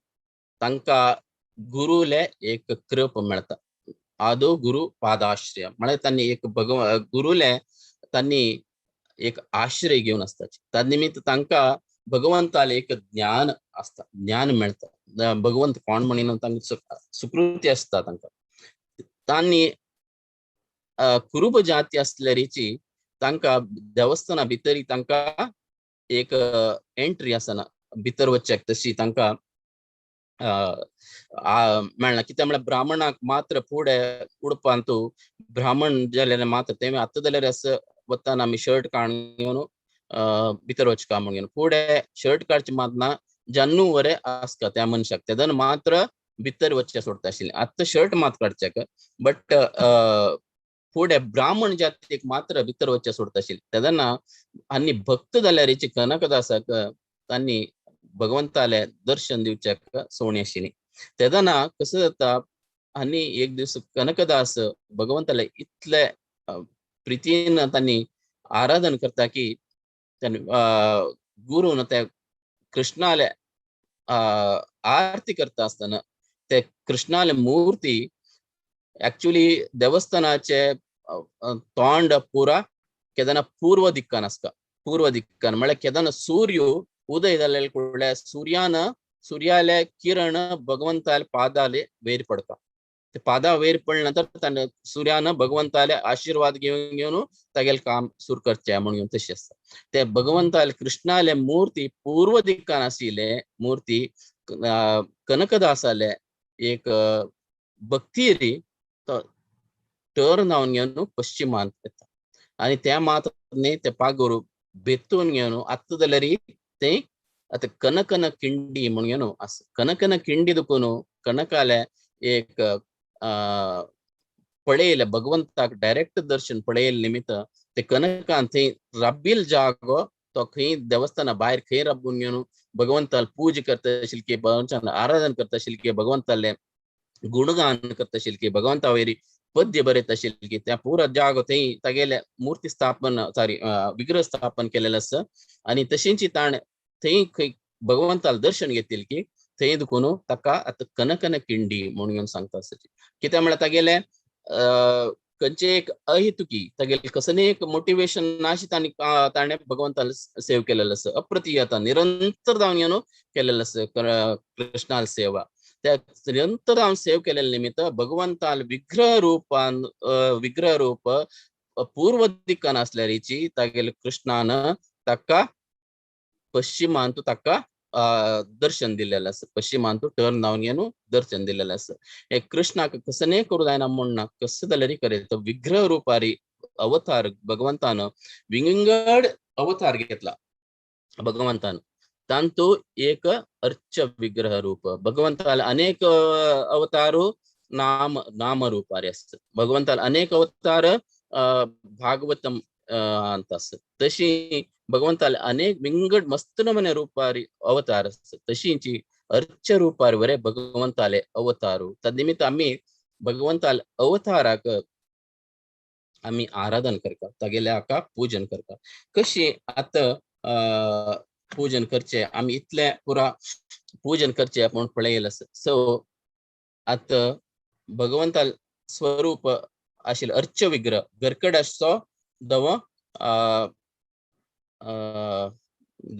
तांकां गुरुले एक कृप मेळता, आदो गुरु पादाश्रय म्हळ्यार तांणी एक भगव गुरुले तांणी एक आश्रय घेवन आसताचे. त्या निमित्त तांकां भगवंताले एक ज्ञान आसता, ज्ञान मेळटा. भगवंत कोण म्हणिना तांकां सुकृती आसता तांकां. तांणी कुरूप जाती आसल्यारीची तांकां देवस्थाना भितरी तांकां एक एंट्री आसना, भितर वचच्याक तशी तांकां मेळना. कित्याक म्हळ्यार ब्राह्मणाक मात्र फुडें उडपांतू ब्राह्मण जाल्यार मात्र तेमी आतां जाल्यार असो वताना आमी शर्ट काडून घेवन भितर वचका म्हणून फुडें शर्ट काडचे मात ना, जन्नू वरे आसता त्या मनशाक तेदन मात्र भितर वचचे सोडता आशिल्लें. आतां शर्ट मात काडच्याक बट फुडें ब्राह्मण जातीक मात्र भितर वचचे सोडता आशिल्लें. तेदना आनी भक्त जाल्यार कनकदासाक तांणी भगवंताले दर्शन दिवच्याक सोणी आशिल्ली. तेदना कसं जाता आनी एक दीस कनकदास भगवंताले इतले प्रितीन तांणी आराधन करता की गुरून त्या कृष्णाले आरती करता आसतना ते कृष्णाले मूर्ती एक्चुअली देवस्थानाचे तोंड पुरा केदना पूर्व दिक्कान आसता. पूर्व दिक्कान म्हळ्यार केदना सूर्य उदय जाल्ले कुडल्या सूर्यान सूर्याले किरण भगवंताले पादाले वयर पडता. ते पादा वयर पडले नंतर ताणें सूर्यान भगवंताले आशीर्वाद घेवन घेवन तागेलें काम सुरू करचें म्हणून तशें आसता. ते भगवंताले कृष्णाले मूर्ती पूर्व दिक्कान आशिल्ले मूर्ती कनकदासाले एक भक्ती तो टर्न जावन घेवन पश्चिमांत येता आनी त्या मात न्ही ते पागोर बेतून घेवन आतां जाल्यार ते आतां कनकन किंडी म्हणून घेवन आसा. कनकन किंडी दुखून कनकाले एक पळयले भगवंताक डायरेक्ट दर्शन पळयले निमित्त ते कनकान थंय राब्बील जागो तो खंय देवस्थाना भायर खंय राबून घेवन भगवंताल पूजा करता आशिल्ली की भगवंतान आराधन करता आशिल्ली की भगवंताले गुणगान करता आशिल्ली की भगवंता वयरी पद्य बरयता आशिल्ली की त्या पुरा जागो थंय तागेले मूर्ती स्थापन सॉरी विग्रह स्थापन केलेले आसा. आनी तशेंच ताणें थंय खंय भगवंताल दर्शन घेतील की थंय दुखून ताका आतां कनकन किंडी म्हणून सांगता आसा. कित्याक म्हळ्यार तागेले खंयचे एक अहेतुकी तागेले कसलें एक मोटिवेशन नाशी ताणें ताणें भगवंताल सेव केलेलो आसा. अप्रतियता निरंतर जावन घेवन केलेलो आसा कृष्णाल सेवा. त्या निरंतर जावन सेव केलेले निमित्त भगवंताल विग्रह रूपान विग्रह रूप पूर्व दिक्कान आसल्यारीची तागेले कृष्णान ताका पश्चिमांतू ताका दर्शन दिलेलें आसा. पश्चिमांतू टर्न जावन घेवन दर्शन दिलेलें आसा. हे कृष्णाक कसलें करूं जायना म्हूण ना, कसं जाल्यार करें तो विग्रह रुपारी अवतार भगवंतान विंगड अवतार घेतला भगवंतान. तांतू एक अर्च विग्रह रूप भगवंताले अनेक अवतारू नाम नाम रूपारी आसता. भगवंताले अनेक अवतार भागवतम अंत आसता. तशी भगवंताले अनेक विंगड मस्त नमने रूपारी अवतार आसता. तशींची अर्च रूपार वरे भगवंताले अवतारू. तद निमित्त आमी भगवंताले अवताराक आमी आराधन करता, तागेले हाका पूजन करता. कशी आतां पूजन करचे आमी इतले पुरा पूजन करचे म्हूण पळयलें आसा. सो आतां भगवंताल स्वरूप आशिल्लें अर्च विग्रह घरकड आसचो दवो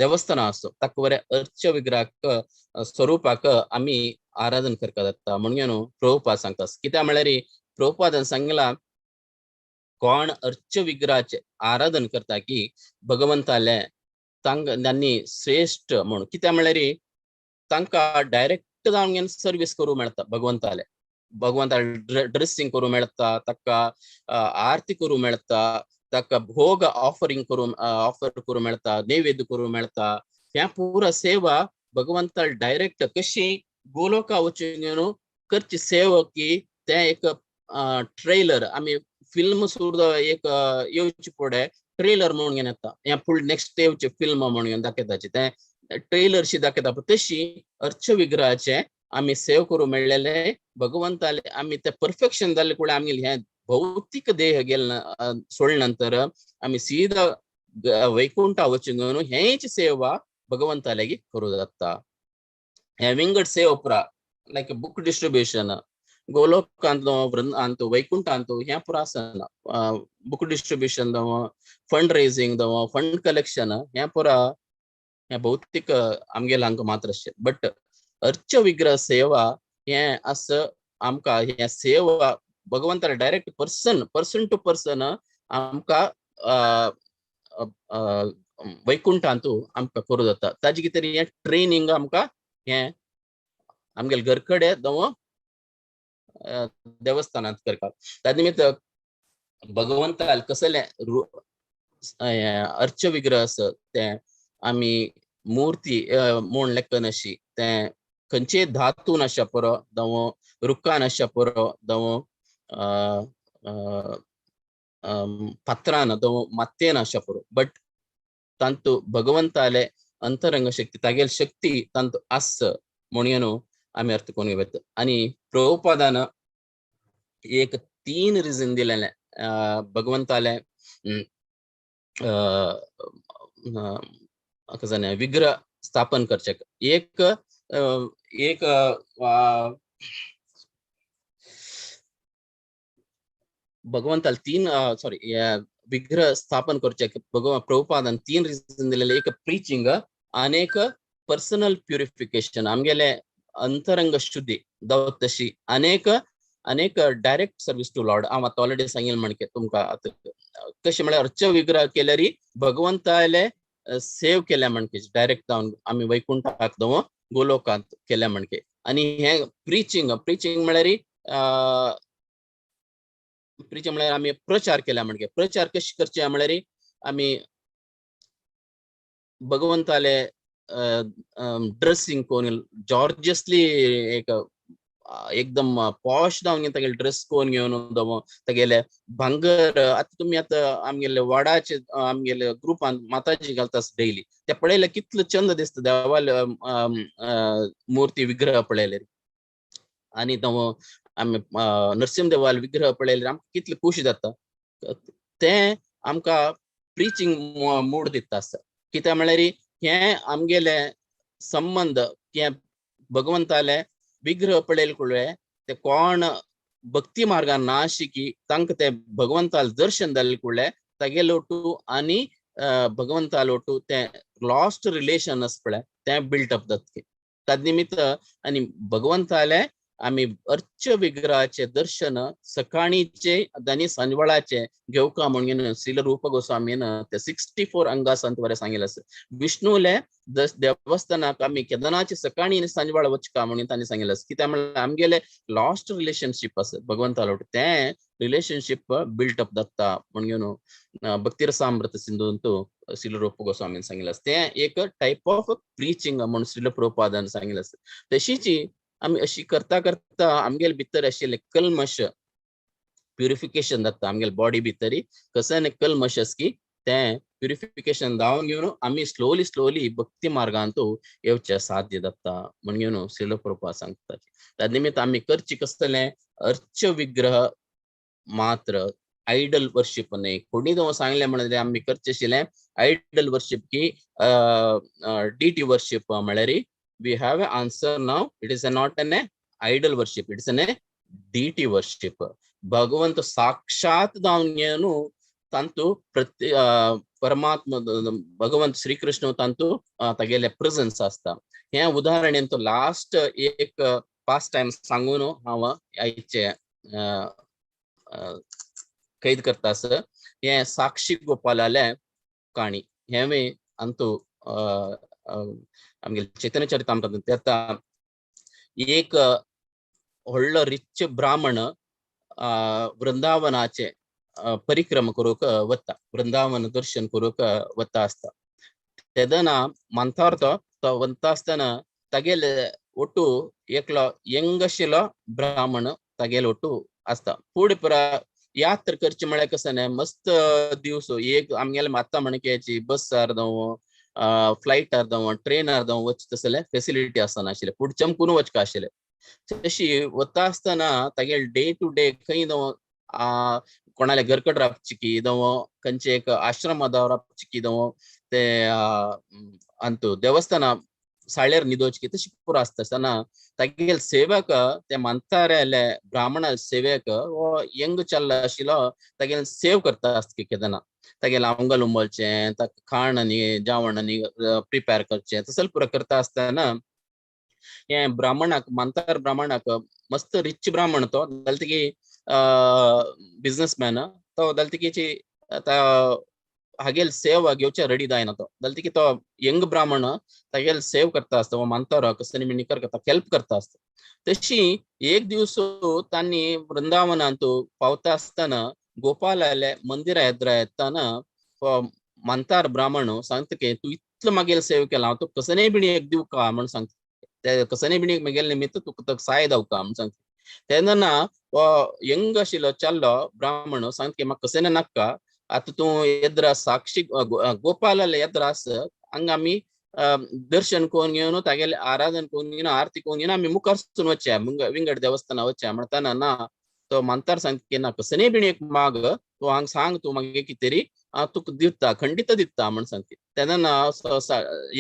देवस्थान आसचो ताका बरें अर्च विग्रहाक स्वरूपाक आमी आराधन करपाक जाता म्हणून न्हू प्रभुपाद सांगता. कित्याक म्हळ्यार प्रभुपादान सांगला कोण अर्च विग्रहाचें आराधन करता की भगवंताले तांणी श्रेश्ठ म्हूण. कित्याक म्हळ्यार तांकां डायरेक्ट जावन घेवन सर्वीस करूं मेळटा भगवंताले. भगवंताले ड्रेसिंग करूं मेळटा, ताका आरती करूं मेळटा, ताका भोग ऑफरिंग करूं ऑफर करूं मेळटा, नैवेद्य करूं मेळटा. ह्या पुरा सेवा भगवंताल डायरेक्ट कशी गोलोका वचून घेवन करची सेवा की तें एक ट्रेलर आमी फिल्म सुद्दां एक येवचे फुडें ट्रेलर म्हणून घेवन येता. हें फुडें नेक्स्ट येवचें फिल्म म्हणून घेवन दाखयताचे तें ट्रेलर शी दाखयता. तशी अर्च विग्रहाचें आमी सेव करूं मेळ्ळेलें भगवंताले आमी ते परफेक्शन जाल्ले कडेन आमी हें भौतीक देह गेल सोडले नंतर आमी सीधा वैकुंठा वचून हेच सेवा भगवंताले करूं जाता. हें विंगड सेवा पुरा लायक बुक डिस्ट्रिब्युशन गोलोकांतलो वृंद वैकुंठांतलो हें पुरा आसना. बुक डिस्ट्रिब्युशन जावं, फंड रेजिंग जावं, फंड कलेक्शन हें पुरा हें भौतीक आमगेले हांकां मात्र आसचें. बट अर्च विग्रह सेवा हें आसा आमकां, हें सेवा भगवंताले direct person, person to person आमकां वैकुंठांतू आमकां करूं जाता. ताजे कितें हें ट्रेनिंग आमकां हें आमगेले घर कडेन जावं देवस्थानांत करपाक. त्या निमित्त भगवंताल कसलें अर्च विग्रह आसा तें आमी मूर्ती म्हूण लेखनाशी, तें खंयचे धातू नासच्या पुरो, जावं रुखान आसच्या पुरो, जावं फातरान जावं मातयेन आसच्या पुरो, बट तांतू भगवंताले अंतरंग शक्ती, तागेली शक्ती तांतू आस म्हणून न्हू आमी अर्थ करून घेवप. आनी प्रभुपादान एक 3 रिजन दिलेलें भगवंताले कसलें विग्रह स्थापन करचें. एक एक भगवंताले 3 सॉरी विग्रह स्थापन करचें भगवान प्रभुपादान 3 रिजन दिलेले. एक प्रिचिंग आनी एक पर्सनल प्युरिफिकेशन, आमगेले अंतरंग शुद्धी जावं तशी, अनेक अनेक डायरेक्ट सर्वीस टू लॉर्ड. हांव आतां ऑलरेडी सांगिल्लें म्हणके तुमकां आतां कशें म्हळ्यार अर्च विग्रह केल्यार भगवंताले सेव केल्या म्हणके डायरेक्ट जावन आमी वैकुंठाक जावं गोलोकांत केल्या म्हणके. आनी हें प्रिचिंग, प्रिचिंग म्हळ्यार प्रिचिंग म्हळ्यार आमी प्रचार केल्या म्हणके. प्रचार कशें करचें म्हळ्यार आमी भगवंताले ड्रेसिंग करून जॉर्जियसली एक एकदम पॉश जावन तागेले ड्रेस करून घेवन जावं तागेले भांगर. आतां तुमी आतां आमगेले वाडाचे आमगेले ग्रुपान माताजी घालता डेली, ते पळयले कितलो चंद दिसता देवाले मूर्ती विग्रह पळयले. आनी तो आमी नरसिंह देवाले विग्रह पळयले आमकां कितले खुशी जाता. तें आमकां प्रिचिंग मूड दिता आसता. कित्याक म्हळ्यार हें आमगेले संबंद हें भगवंताले विग्रह पळयले कुळे ते कोण भक्ती मार्गान ना शिकी तांकां ते भगवंताले दर्शन जाले कुळे तागेले ओटू आनी भगवंताले ओटू तें लॉस्ट रिलेशन आसा पळय तें बिल्ट अप जाता. ताजे निमित्त आनी भगवंताले आमी अर्च विग्रहाचे दर्शन सकाळीचे आनी सांजवेळाचे घेवका म्हणून श्रील रूप गोस्वामीन ते 64 अंगासंत बरें सांगिल्लें आसा. विष्णुले देवस्थानाक आमी केदनाचे सकाळी आनी सांजवेळा वचका म्हणून तांणी सांगिल्लें आसा. कित्याक म्हळ्यार आमगेले लॉस्ट रिलेशनशीप आसा भगवंता तें रिलेशनशीप बिल्ट अप जाता म्हणून भक्तिरसामृत सिंधूंतू श्रील रूप गोस्वामीन सांगिल्लें आसा. तें एक टायप ऑफ प्रिचिंग म्हणून श्रील प्रभुपादान सांगिल्लें आसा. तशीच आमी अशी करता करता आमगेले भितर आशिल्ले कल्मश प्युरिफिकेशन जाता आमगेले बॉडी भितरी कसं कल्मश आसा की तें प्युरिफिकेशन जावन घेवन आमी स्लोली स्लोली भक्ती मार्गांतू येवचें साध्य जाता म्हणून घेवन श्रील प्रभुपाद सांगता. त्या निमित्त आमी करची कसलें अर्च विग्रह मात्र आयडल वर्शिप न्हय. कोणी तो सांगलें म्हणल्यार आमी करचें आशिल्लें आयडल वर्शिप की डिटी वर्शिप म्हळ्यार we have an answer now. It is not an idol worship, it is an deity worship. Bhagavant साक्षात जावन घेवन तांतू प्रति परमात्मा भगवंत श्रीकृष्ण तांतू तागेले प्रेजन्स आसता. हें उदाहरण तो लास्ट एक पास टायम सांगून हांव आयचे कैद करता आसा. हें साक्षी गोपालालें काणी हें अंतू आमगेले चैतन्य चरितामृतांत येता. एक व्हडलो रिच ब्राह्मण वृंदावनाचे परिक्रमा करूंक वता, वृंदावन दर्शन करूंक वता आसता. तेदना मानतार तो वता आसतना तागेले ಒಟ್ಟು एकलो यंग आशिल्लो ब्राह्मण तागेलो ಒಟ್ಟು आसता. फुडें पुरा यात्रा करची म्हळ्यार कसं न्ही मस्त दिवस एक आमगेले माता म्हणक्याची बसार जावं फ्लायटार जावं ट्रेनार जावं वच तसले फेसिलिटी आसनाशिल्ले, पूण चमकून वचका आशिल्ले. तशी वता आसतना तागेले डे टू डे खंय जावं कोणाले घरकट राबची की जावं खंयचे एक आश्रमांत राबची की जावं ते अंतू देवस्थाना साळेर न्हिदोवची की तशी पुरो आसता आसतना तागेले सेवक ते मानतारेले ब्राह्मणा सेवक हो यंग चल्ला आशिल्लो तागेले सेव करता आसता केदना. तागेले आंगल उमलचें, ताका खाण आनी जेवण आनी प्रिपेर करचें, तसले पुरो करता आसतना हें ब्राह्मणाक, मांतार ब्राह्मणाक, मस्त रिच ब्राह्मण तो जाल्यार की बिजनसमॅन तो जाल्यार तिकेची हागेल सेवा घेवच्या रेडी जायना तो, जाल्यार की तो यंग ब्राह्मण तागेल सेव करता आसता, हो मांतारो कसली मिणीकर करता, हेल्प करता आसता. तशी एक दिवस तांणी वृंदावनांत पावता आसतना गोपालाले मंदिरा एदरा येताना मांतार ब्राह्मण सांगता की तूं इतलो मागेल सेव केला, हांव तुका कसनेय बिणी एक दिवका म्हण सांगता, ते कसनेय बिणी मागेल निमित्त तुका साय दावका म्हण सांगता. तेन्ना ना हो यंग आशिल्लो चल्लो ब्राह्मण सांगता की म्हाका कसने नाका, आतां तूं येद्रा साक्षी गोपालाले येद्रा आस हांगा आमी दर्शन करून घेवन तागेले आराधन करून घेवन आरती करून घेवन आमी मुखार सून वचया, विंगड देवस्थाना वचया म्हणटाना ना तो मांतार सांगता की ना कसनेय बिणी एक माग तूं हांगा सांग, तूं मागीर कितें तरी हांव तुका दिता, खंडीत दिता म्हण सांगता. तेन्ना ना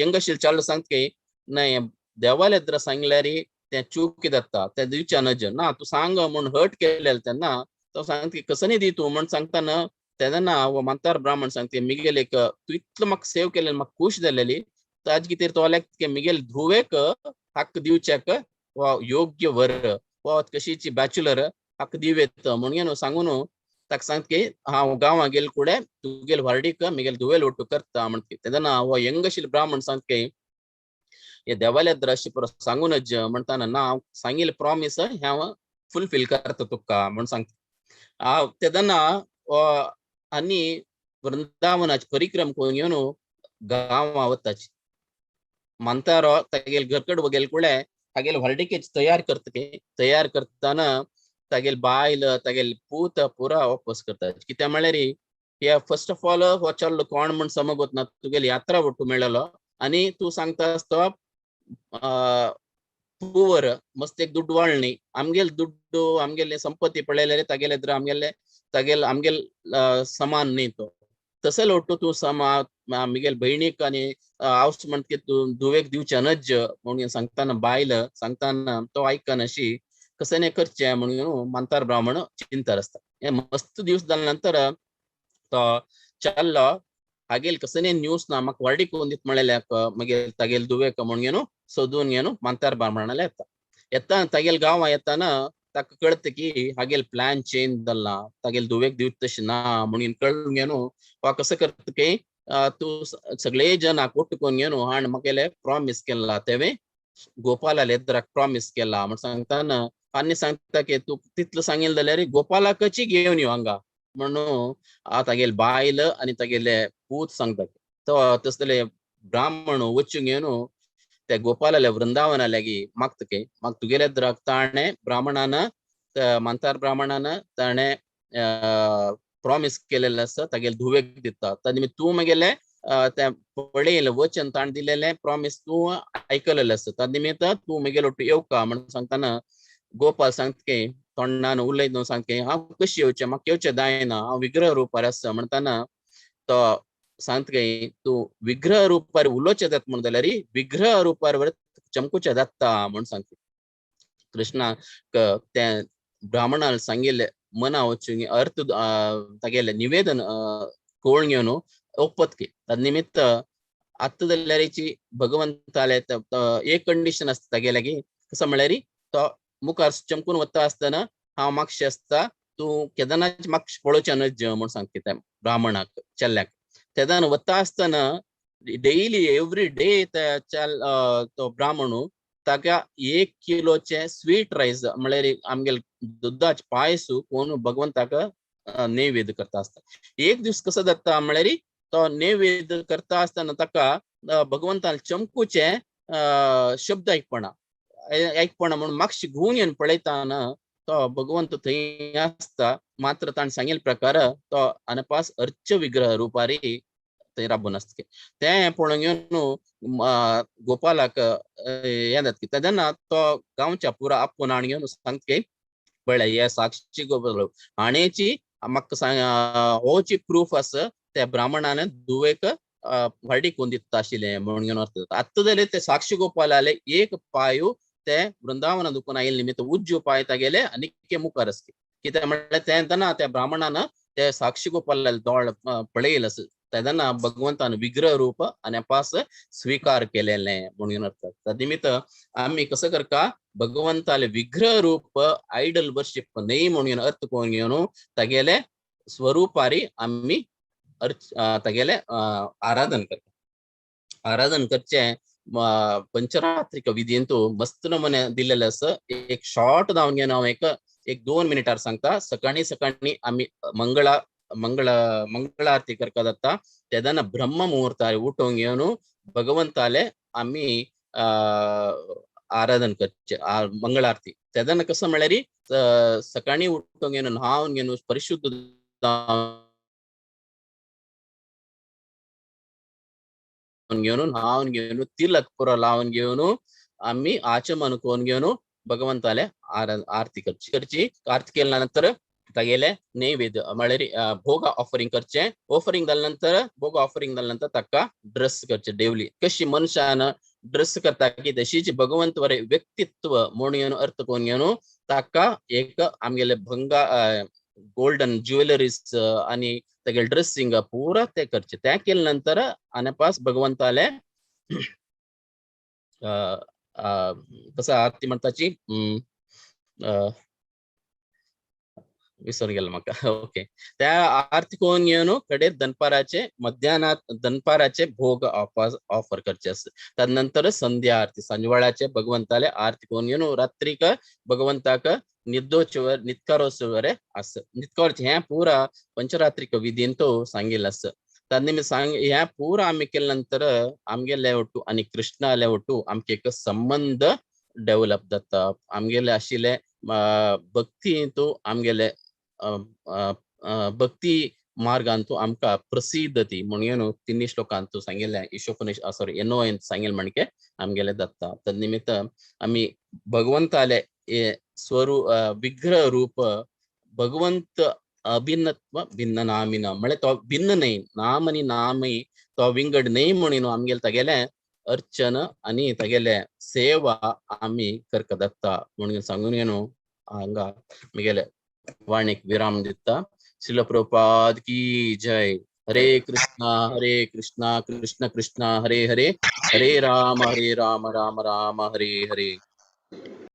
यंग आशिल्लो चलो सांगता की न्हय देवाले येद्रा सांगल्यार तें चूक जाता, तें दिवच्या नज ना, तूं सांग म्हूण हर्ट केलें तेन्ना तो सांगता की कसनेय दी तूं म्हण सांगतना तेन्ना हो मांतार ब्राह्मण सांगता मिगेल एक तूं इतलो म्हाका सेव केलें, म्हाका खूश जालेली, ताजे कितें तो की मिगेल धुवेक हक्क दिवच्याक वा योग्य वर वा कशीची बॅचलर हक्क दिवेत म्हणून सांगून ताका सांगता की हांव गांवां गेल कुडे तुगेल व्हार्डीक मिगेल धुवेल ಒಟ್ಟು करता म्हणटा. तेन्ना हो यंग आशिल्लो ब्राह्मण सांगता की हे देवाल्या द्राशी परत सांगूनच म्हणटाना ना हांव सांगिल्लें प्रॉमीस हें हांव फुलफील करता तुका म्हण सांगता. हांव तेन्ना आनी वृंदावनाची परिक्रम करून घेवन गांवां वताची, मांतारो तागेल घरकड वगेल कुडे तागेल व्हार्डिकेची तयार करता की तयार करतना तागेल बायल तागेल पूत पुरा वापस करता. कित्याक म्हळ्यार हे फर्स्ट ऑफ ऑल हो चल्लो कोण म्हण समजत ना, तुगेली यात्रा ಒಟ್ಟು मेळलो आनी तूं सांगता आसता पुवर मस्त एक दुड्डू वाळणी, आमगेल दुड्डू आमगेले संपत्ती पळयल्यार तागेले आमगेले तागेल आमगेल समान न्ही तो, तसो ಒಟ್ಟು तूं समा मिगेल भयणीक आनी हांव म्हणटा तूं धुवेक दिवचें नज म्हणून सांगतना बायल सांगतना तो आयकनाशी कसं करचें म्हणून मांतार ब्राह्मण चिंतर आसता. हे मस्त दिवस जाल्या नंतर तो चल्लो हागेल कसने न्यूज ना म्हाका व्हडली कोण दित म्हणलेल्याक मागीर तागेल धुवेक म्हणून घेवन सोदून घेवन मांतार ब्राह्मणाले येता. येता तागेल गांवां येताना ताका कळटा की हागेल प्लॅन चेंज जाला, तागेल धुवेक दिवत तशें ना म्हणून कळून घेवन वा कसं करता की तूं सगळे जनाक ಒಟ್ಟು करून घेवन हाण म्हागेले प्रॉमीस केला तेवें गोपालाले एदराक प्रॉमीस केला म्हण सांगतना आनी सांगता की तूं तितलो सांगिल्लें जाल्यार गोपालाकची घेवन यो हांगा म्हणून तागेल बायल आनी तागेले पूत सांगता. तो तसले ब्राह्मण वचून घेवन त्या गोपालाले वृंदावना लागीं मागता की म्हाका तुगेले एदराक ताणें ब्राह्मणान मांतार ब्राह्मणान ताणें प्रॉमीस केलेलें आसा तागेले धुवेक दिता, ताजे तूं मागेले तें पळयलें वचन ताणें दिलेलें प्रॉमीस तूं आयकलेलें आसा, त्या निमित्त तूं म्हगेले ಒಟ್ಟು येवका म्हण सांगतना गोपाल सांगता की तोंडान उलयत सांगता की हांव कशी येवचें, म्हाका येवचें जायना, हांव विग्रह रुपार आसा म्हणटाना तो सांगता की तूं विग्रह रुपार उलोवचें जाता म्हण जाल्यार विग्रह रुपार चमकुचें जाता म्हण सांगता. कृष्णाक तें ब्राह्मणान सांगिल्लें मना वचून अर्थ तागेलें निवेदन कळून घेवन ओपत की त्या निमित्त आतां जाल्यारीची भगवंताले एक कंडिशन आसता तागेले की कसो म्हळ्यार तो मुखार चमकून वता आसतना हांव मागशें आसता तूं केदनाच मातशें पळोवचें नज म्हूण सांगता त्या ब्राह्मणाक चेल्याक. तेन्ना वता आसतना डेली एवरी डे त्या चल तो ब्राह्मण ताका 1 किलोचे स्वीट रायस म्हळ्यार आमगेले दुदाचे पायस कोण भगवंताक नैवेद्य करता आसता. एक दीस कसो जाता म्हळ्यार तो नैवेद्य करता आसतना ताका भगवंतान चमकूचे शब्द आयकपणा आयकपणा म्हणून मातशी घुंवून येवन पळयतना तो भगवंत थंय आसता, मात्र ताणें सांगिल्ले प्रकार तो अनपास अर्च विग्रह रुपारी थंय राबून आसता. तें पळोवन घेवन गोपालाक हें जाता तेन्ना तो गांवच्या पुरा आपोवन हाडून घेवन सांगता की पळय हे साक्षी गोपाल हाणेची म्हाका सांग होची प्रूफ आसा त्या ब्राह्मणान धुवेक व्हडली कोण दिता आशिल्लें म्हणून घेवन अर्थ जाता. आतां जाल्यार ते साक्षी गोपालाले एक पांय ते वृंदावना दुखून आयिल्ले निमित्त उज्जू पांय तागेले आनी मुखार आसले. कित्याक म्हणल्यार तें तेन्ना त्या ब्राह्मणान ते साक्षी गोपाला दोळ पळयल आसा तेन्ना भगवंतान विग्रह रूप आनी पास स्वीकार केलेले म्हणून अर्थ. त्या निमित्त आमी कसं करका भगवंताले विग्रह रूप आयडल वर्शिप न्हय म्हणून अर्थ करून घेवन तागेले स्वरूपारी आमी तागेले आराधन करता. आराधन करचे पंचरात्रिक विधींतु मस्त नमुने दिलेले आसा. एक शॉर्ट धांवन घेवन हांव एक एक 2 मिनिटार सांगता. सकाळी सकाळी आमी मंगळा मंगळ मंगळारती करका जाता तेन्ना ब्रह्म मुहूर्तार उठोवन घेवन भगवंताले आमी आराधन करचे मंगळारती. तेन्ना कसं म्हळ्यार सकाळी उठोवन घेवन न्हांवन घेवन परिशुद्ध घेवन न्हांवन घेवन तिलक पुरो लावन घेवन आमी आचमन करून घेवन भगवंताले आरती करची करची. आरती केल्या नंतर तागेले नैवेद्य म्हळ्यार भोग ऑफरिंग करचे. ऑफरिंग जाल्या नंतर भोग ऑफरिंग जाल्या नंतर ताका ड्रेस करचे. देवली कशी मनशान ड्रेस करता की तशीच भगवंत वरे व्यक्तित्व म्हणून अर्थ करून घेवन ताका एक आमगेले भंगा गोल्डन ज्वेलरीज आनी तागेले ड्रेसिंग पुरा ते करचे. ते केल्या नंतर आनी पास भगवंताले कसं आरती म्हणताची विसरून गेलो म्हाका. ओके, त्या आरती करून घेवन कडे दनपाराचे मध्यानात दनपाराचे भोग ऑफर करचे आसा. त्यानंतर संध्या आरती सांजवेळाचे भगवंताले आरती करून घेवन रात्रीक भगवंताक निद्दोचेवर नित्कारोचेवर आसा. नित्कारोचे हें पुरा पंचरात्रिक विधीन तो सांगिल्लें आसा. तन्निमित्त सांग ह्या पुरा आमी केल्या नंतर आमगेले ಒಟ್ಟು आनी कृष्णाले ಒಟ್ಟು आमचे एक संबंध डेव्हलप जाता. आमगेले आशिल्ले भक्तींतू आमगेले भक्ती मार्गांतू आमकां प्रसिद्ध ती म्हणून तिन्ही श्लोकांतू सांगिल्लें ईशोपनिष सॉरी एनो सांगिल्लें म्हणके आमगेले जाता. तन्निमित्त आमी भगवंताले स्वरूप विग्रह रूप भगवंत अभिन्नत्व भिन्न नामिन म्हळ्यार तो भिन्न न्हय, नाम आनी नामय तो विंगड न्हय म्हणून आमगेले तागेले अर्चन आनी तागेले सेवा आमी करका जाता म्हणून सांगून घेवन हांगा म्हगेले वाणीक विराम दिता. श्रील प्रभुपाद की जय. हरे कृष्णा हरे कृष्णा कृष्ण कृष्ण हरे हरे, हरे राम राम राम हरे हरे.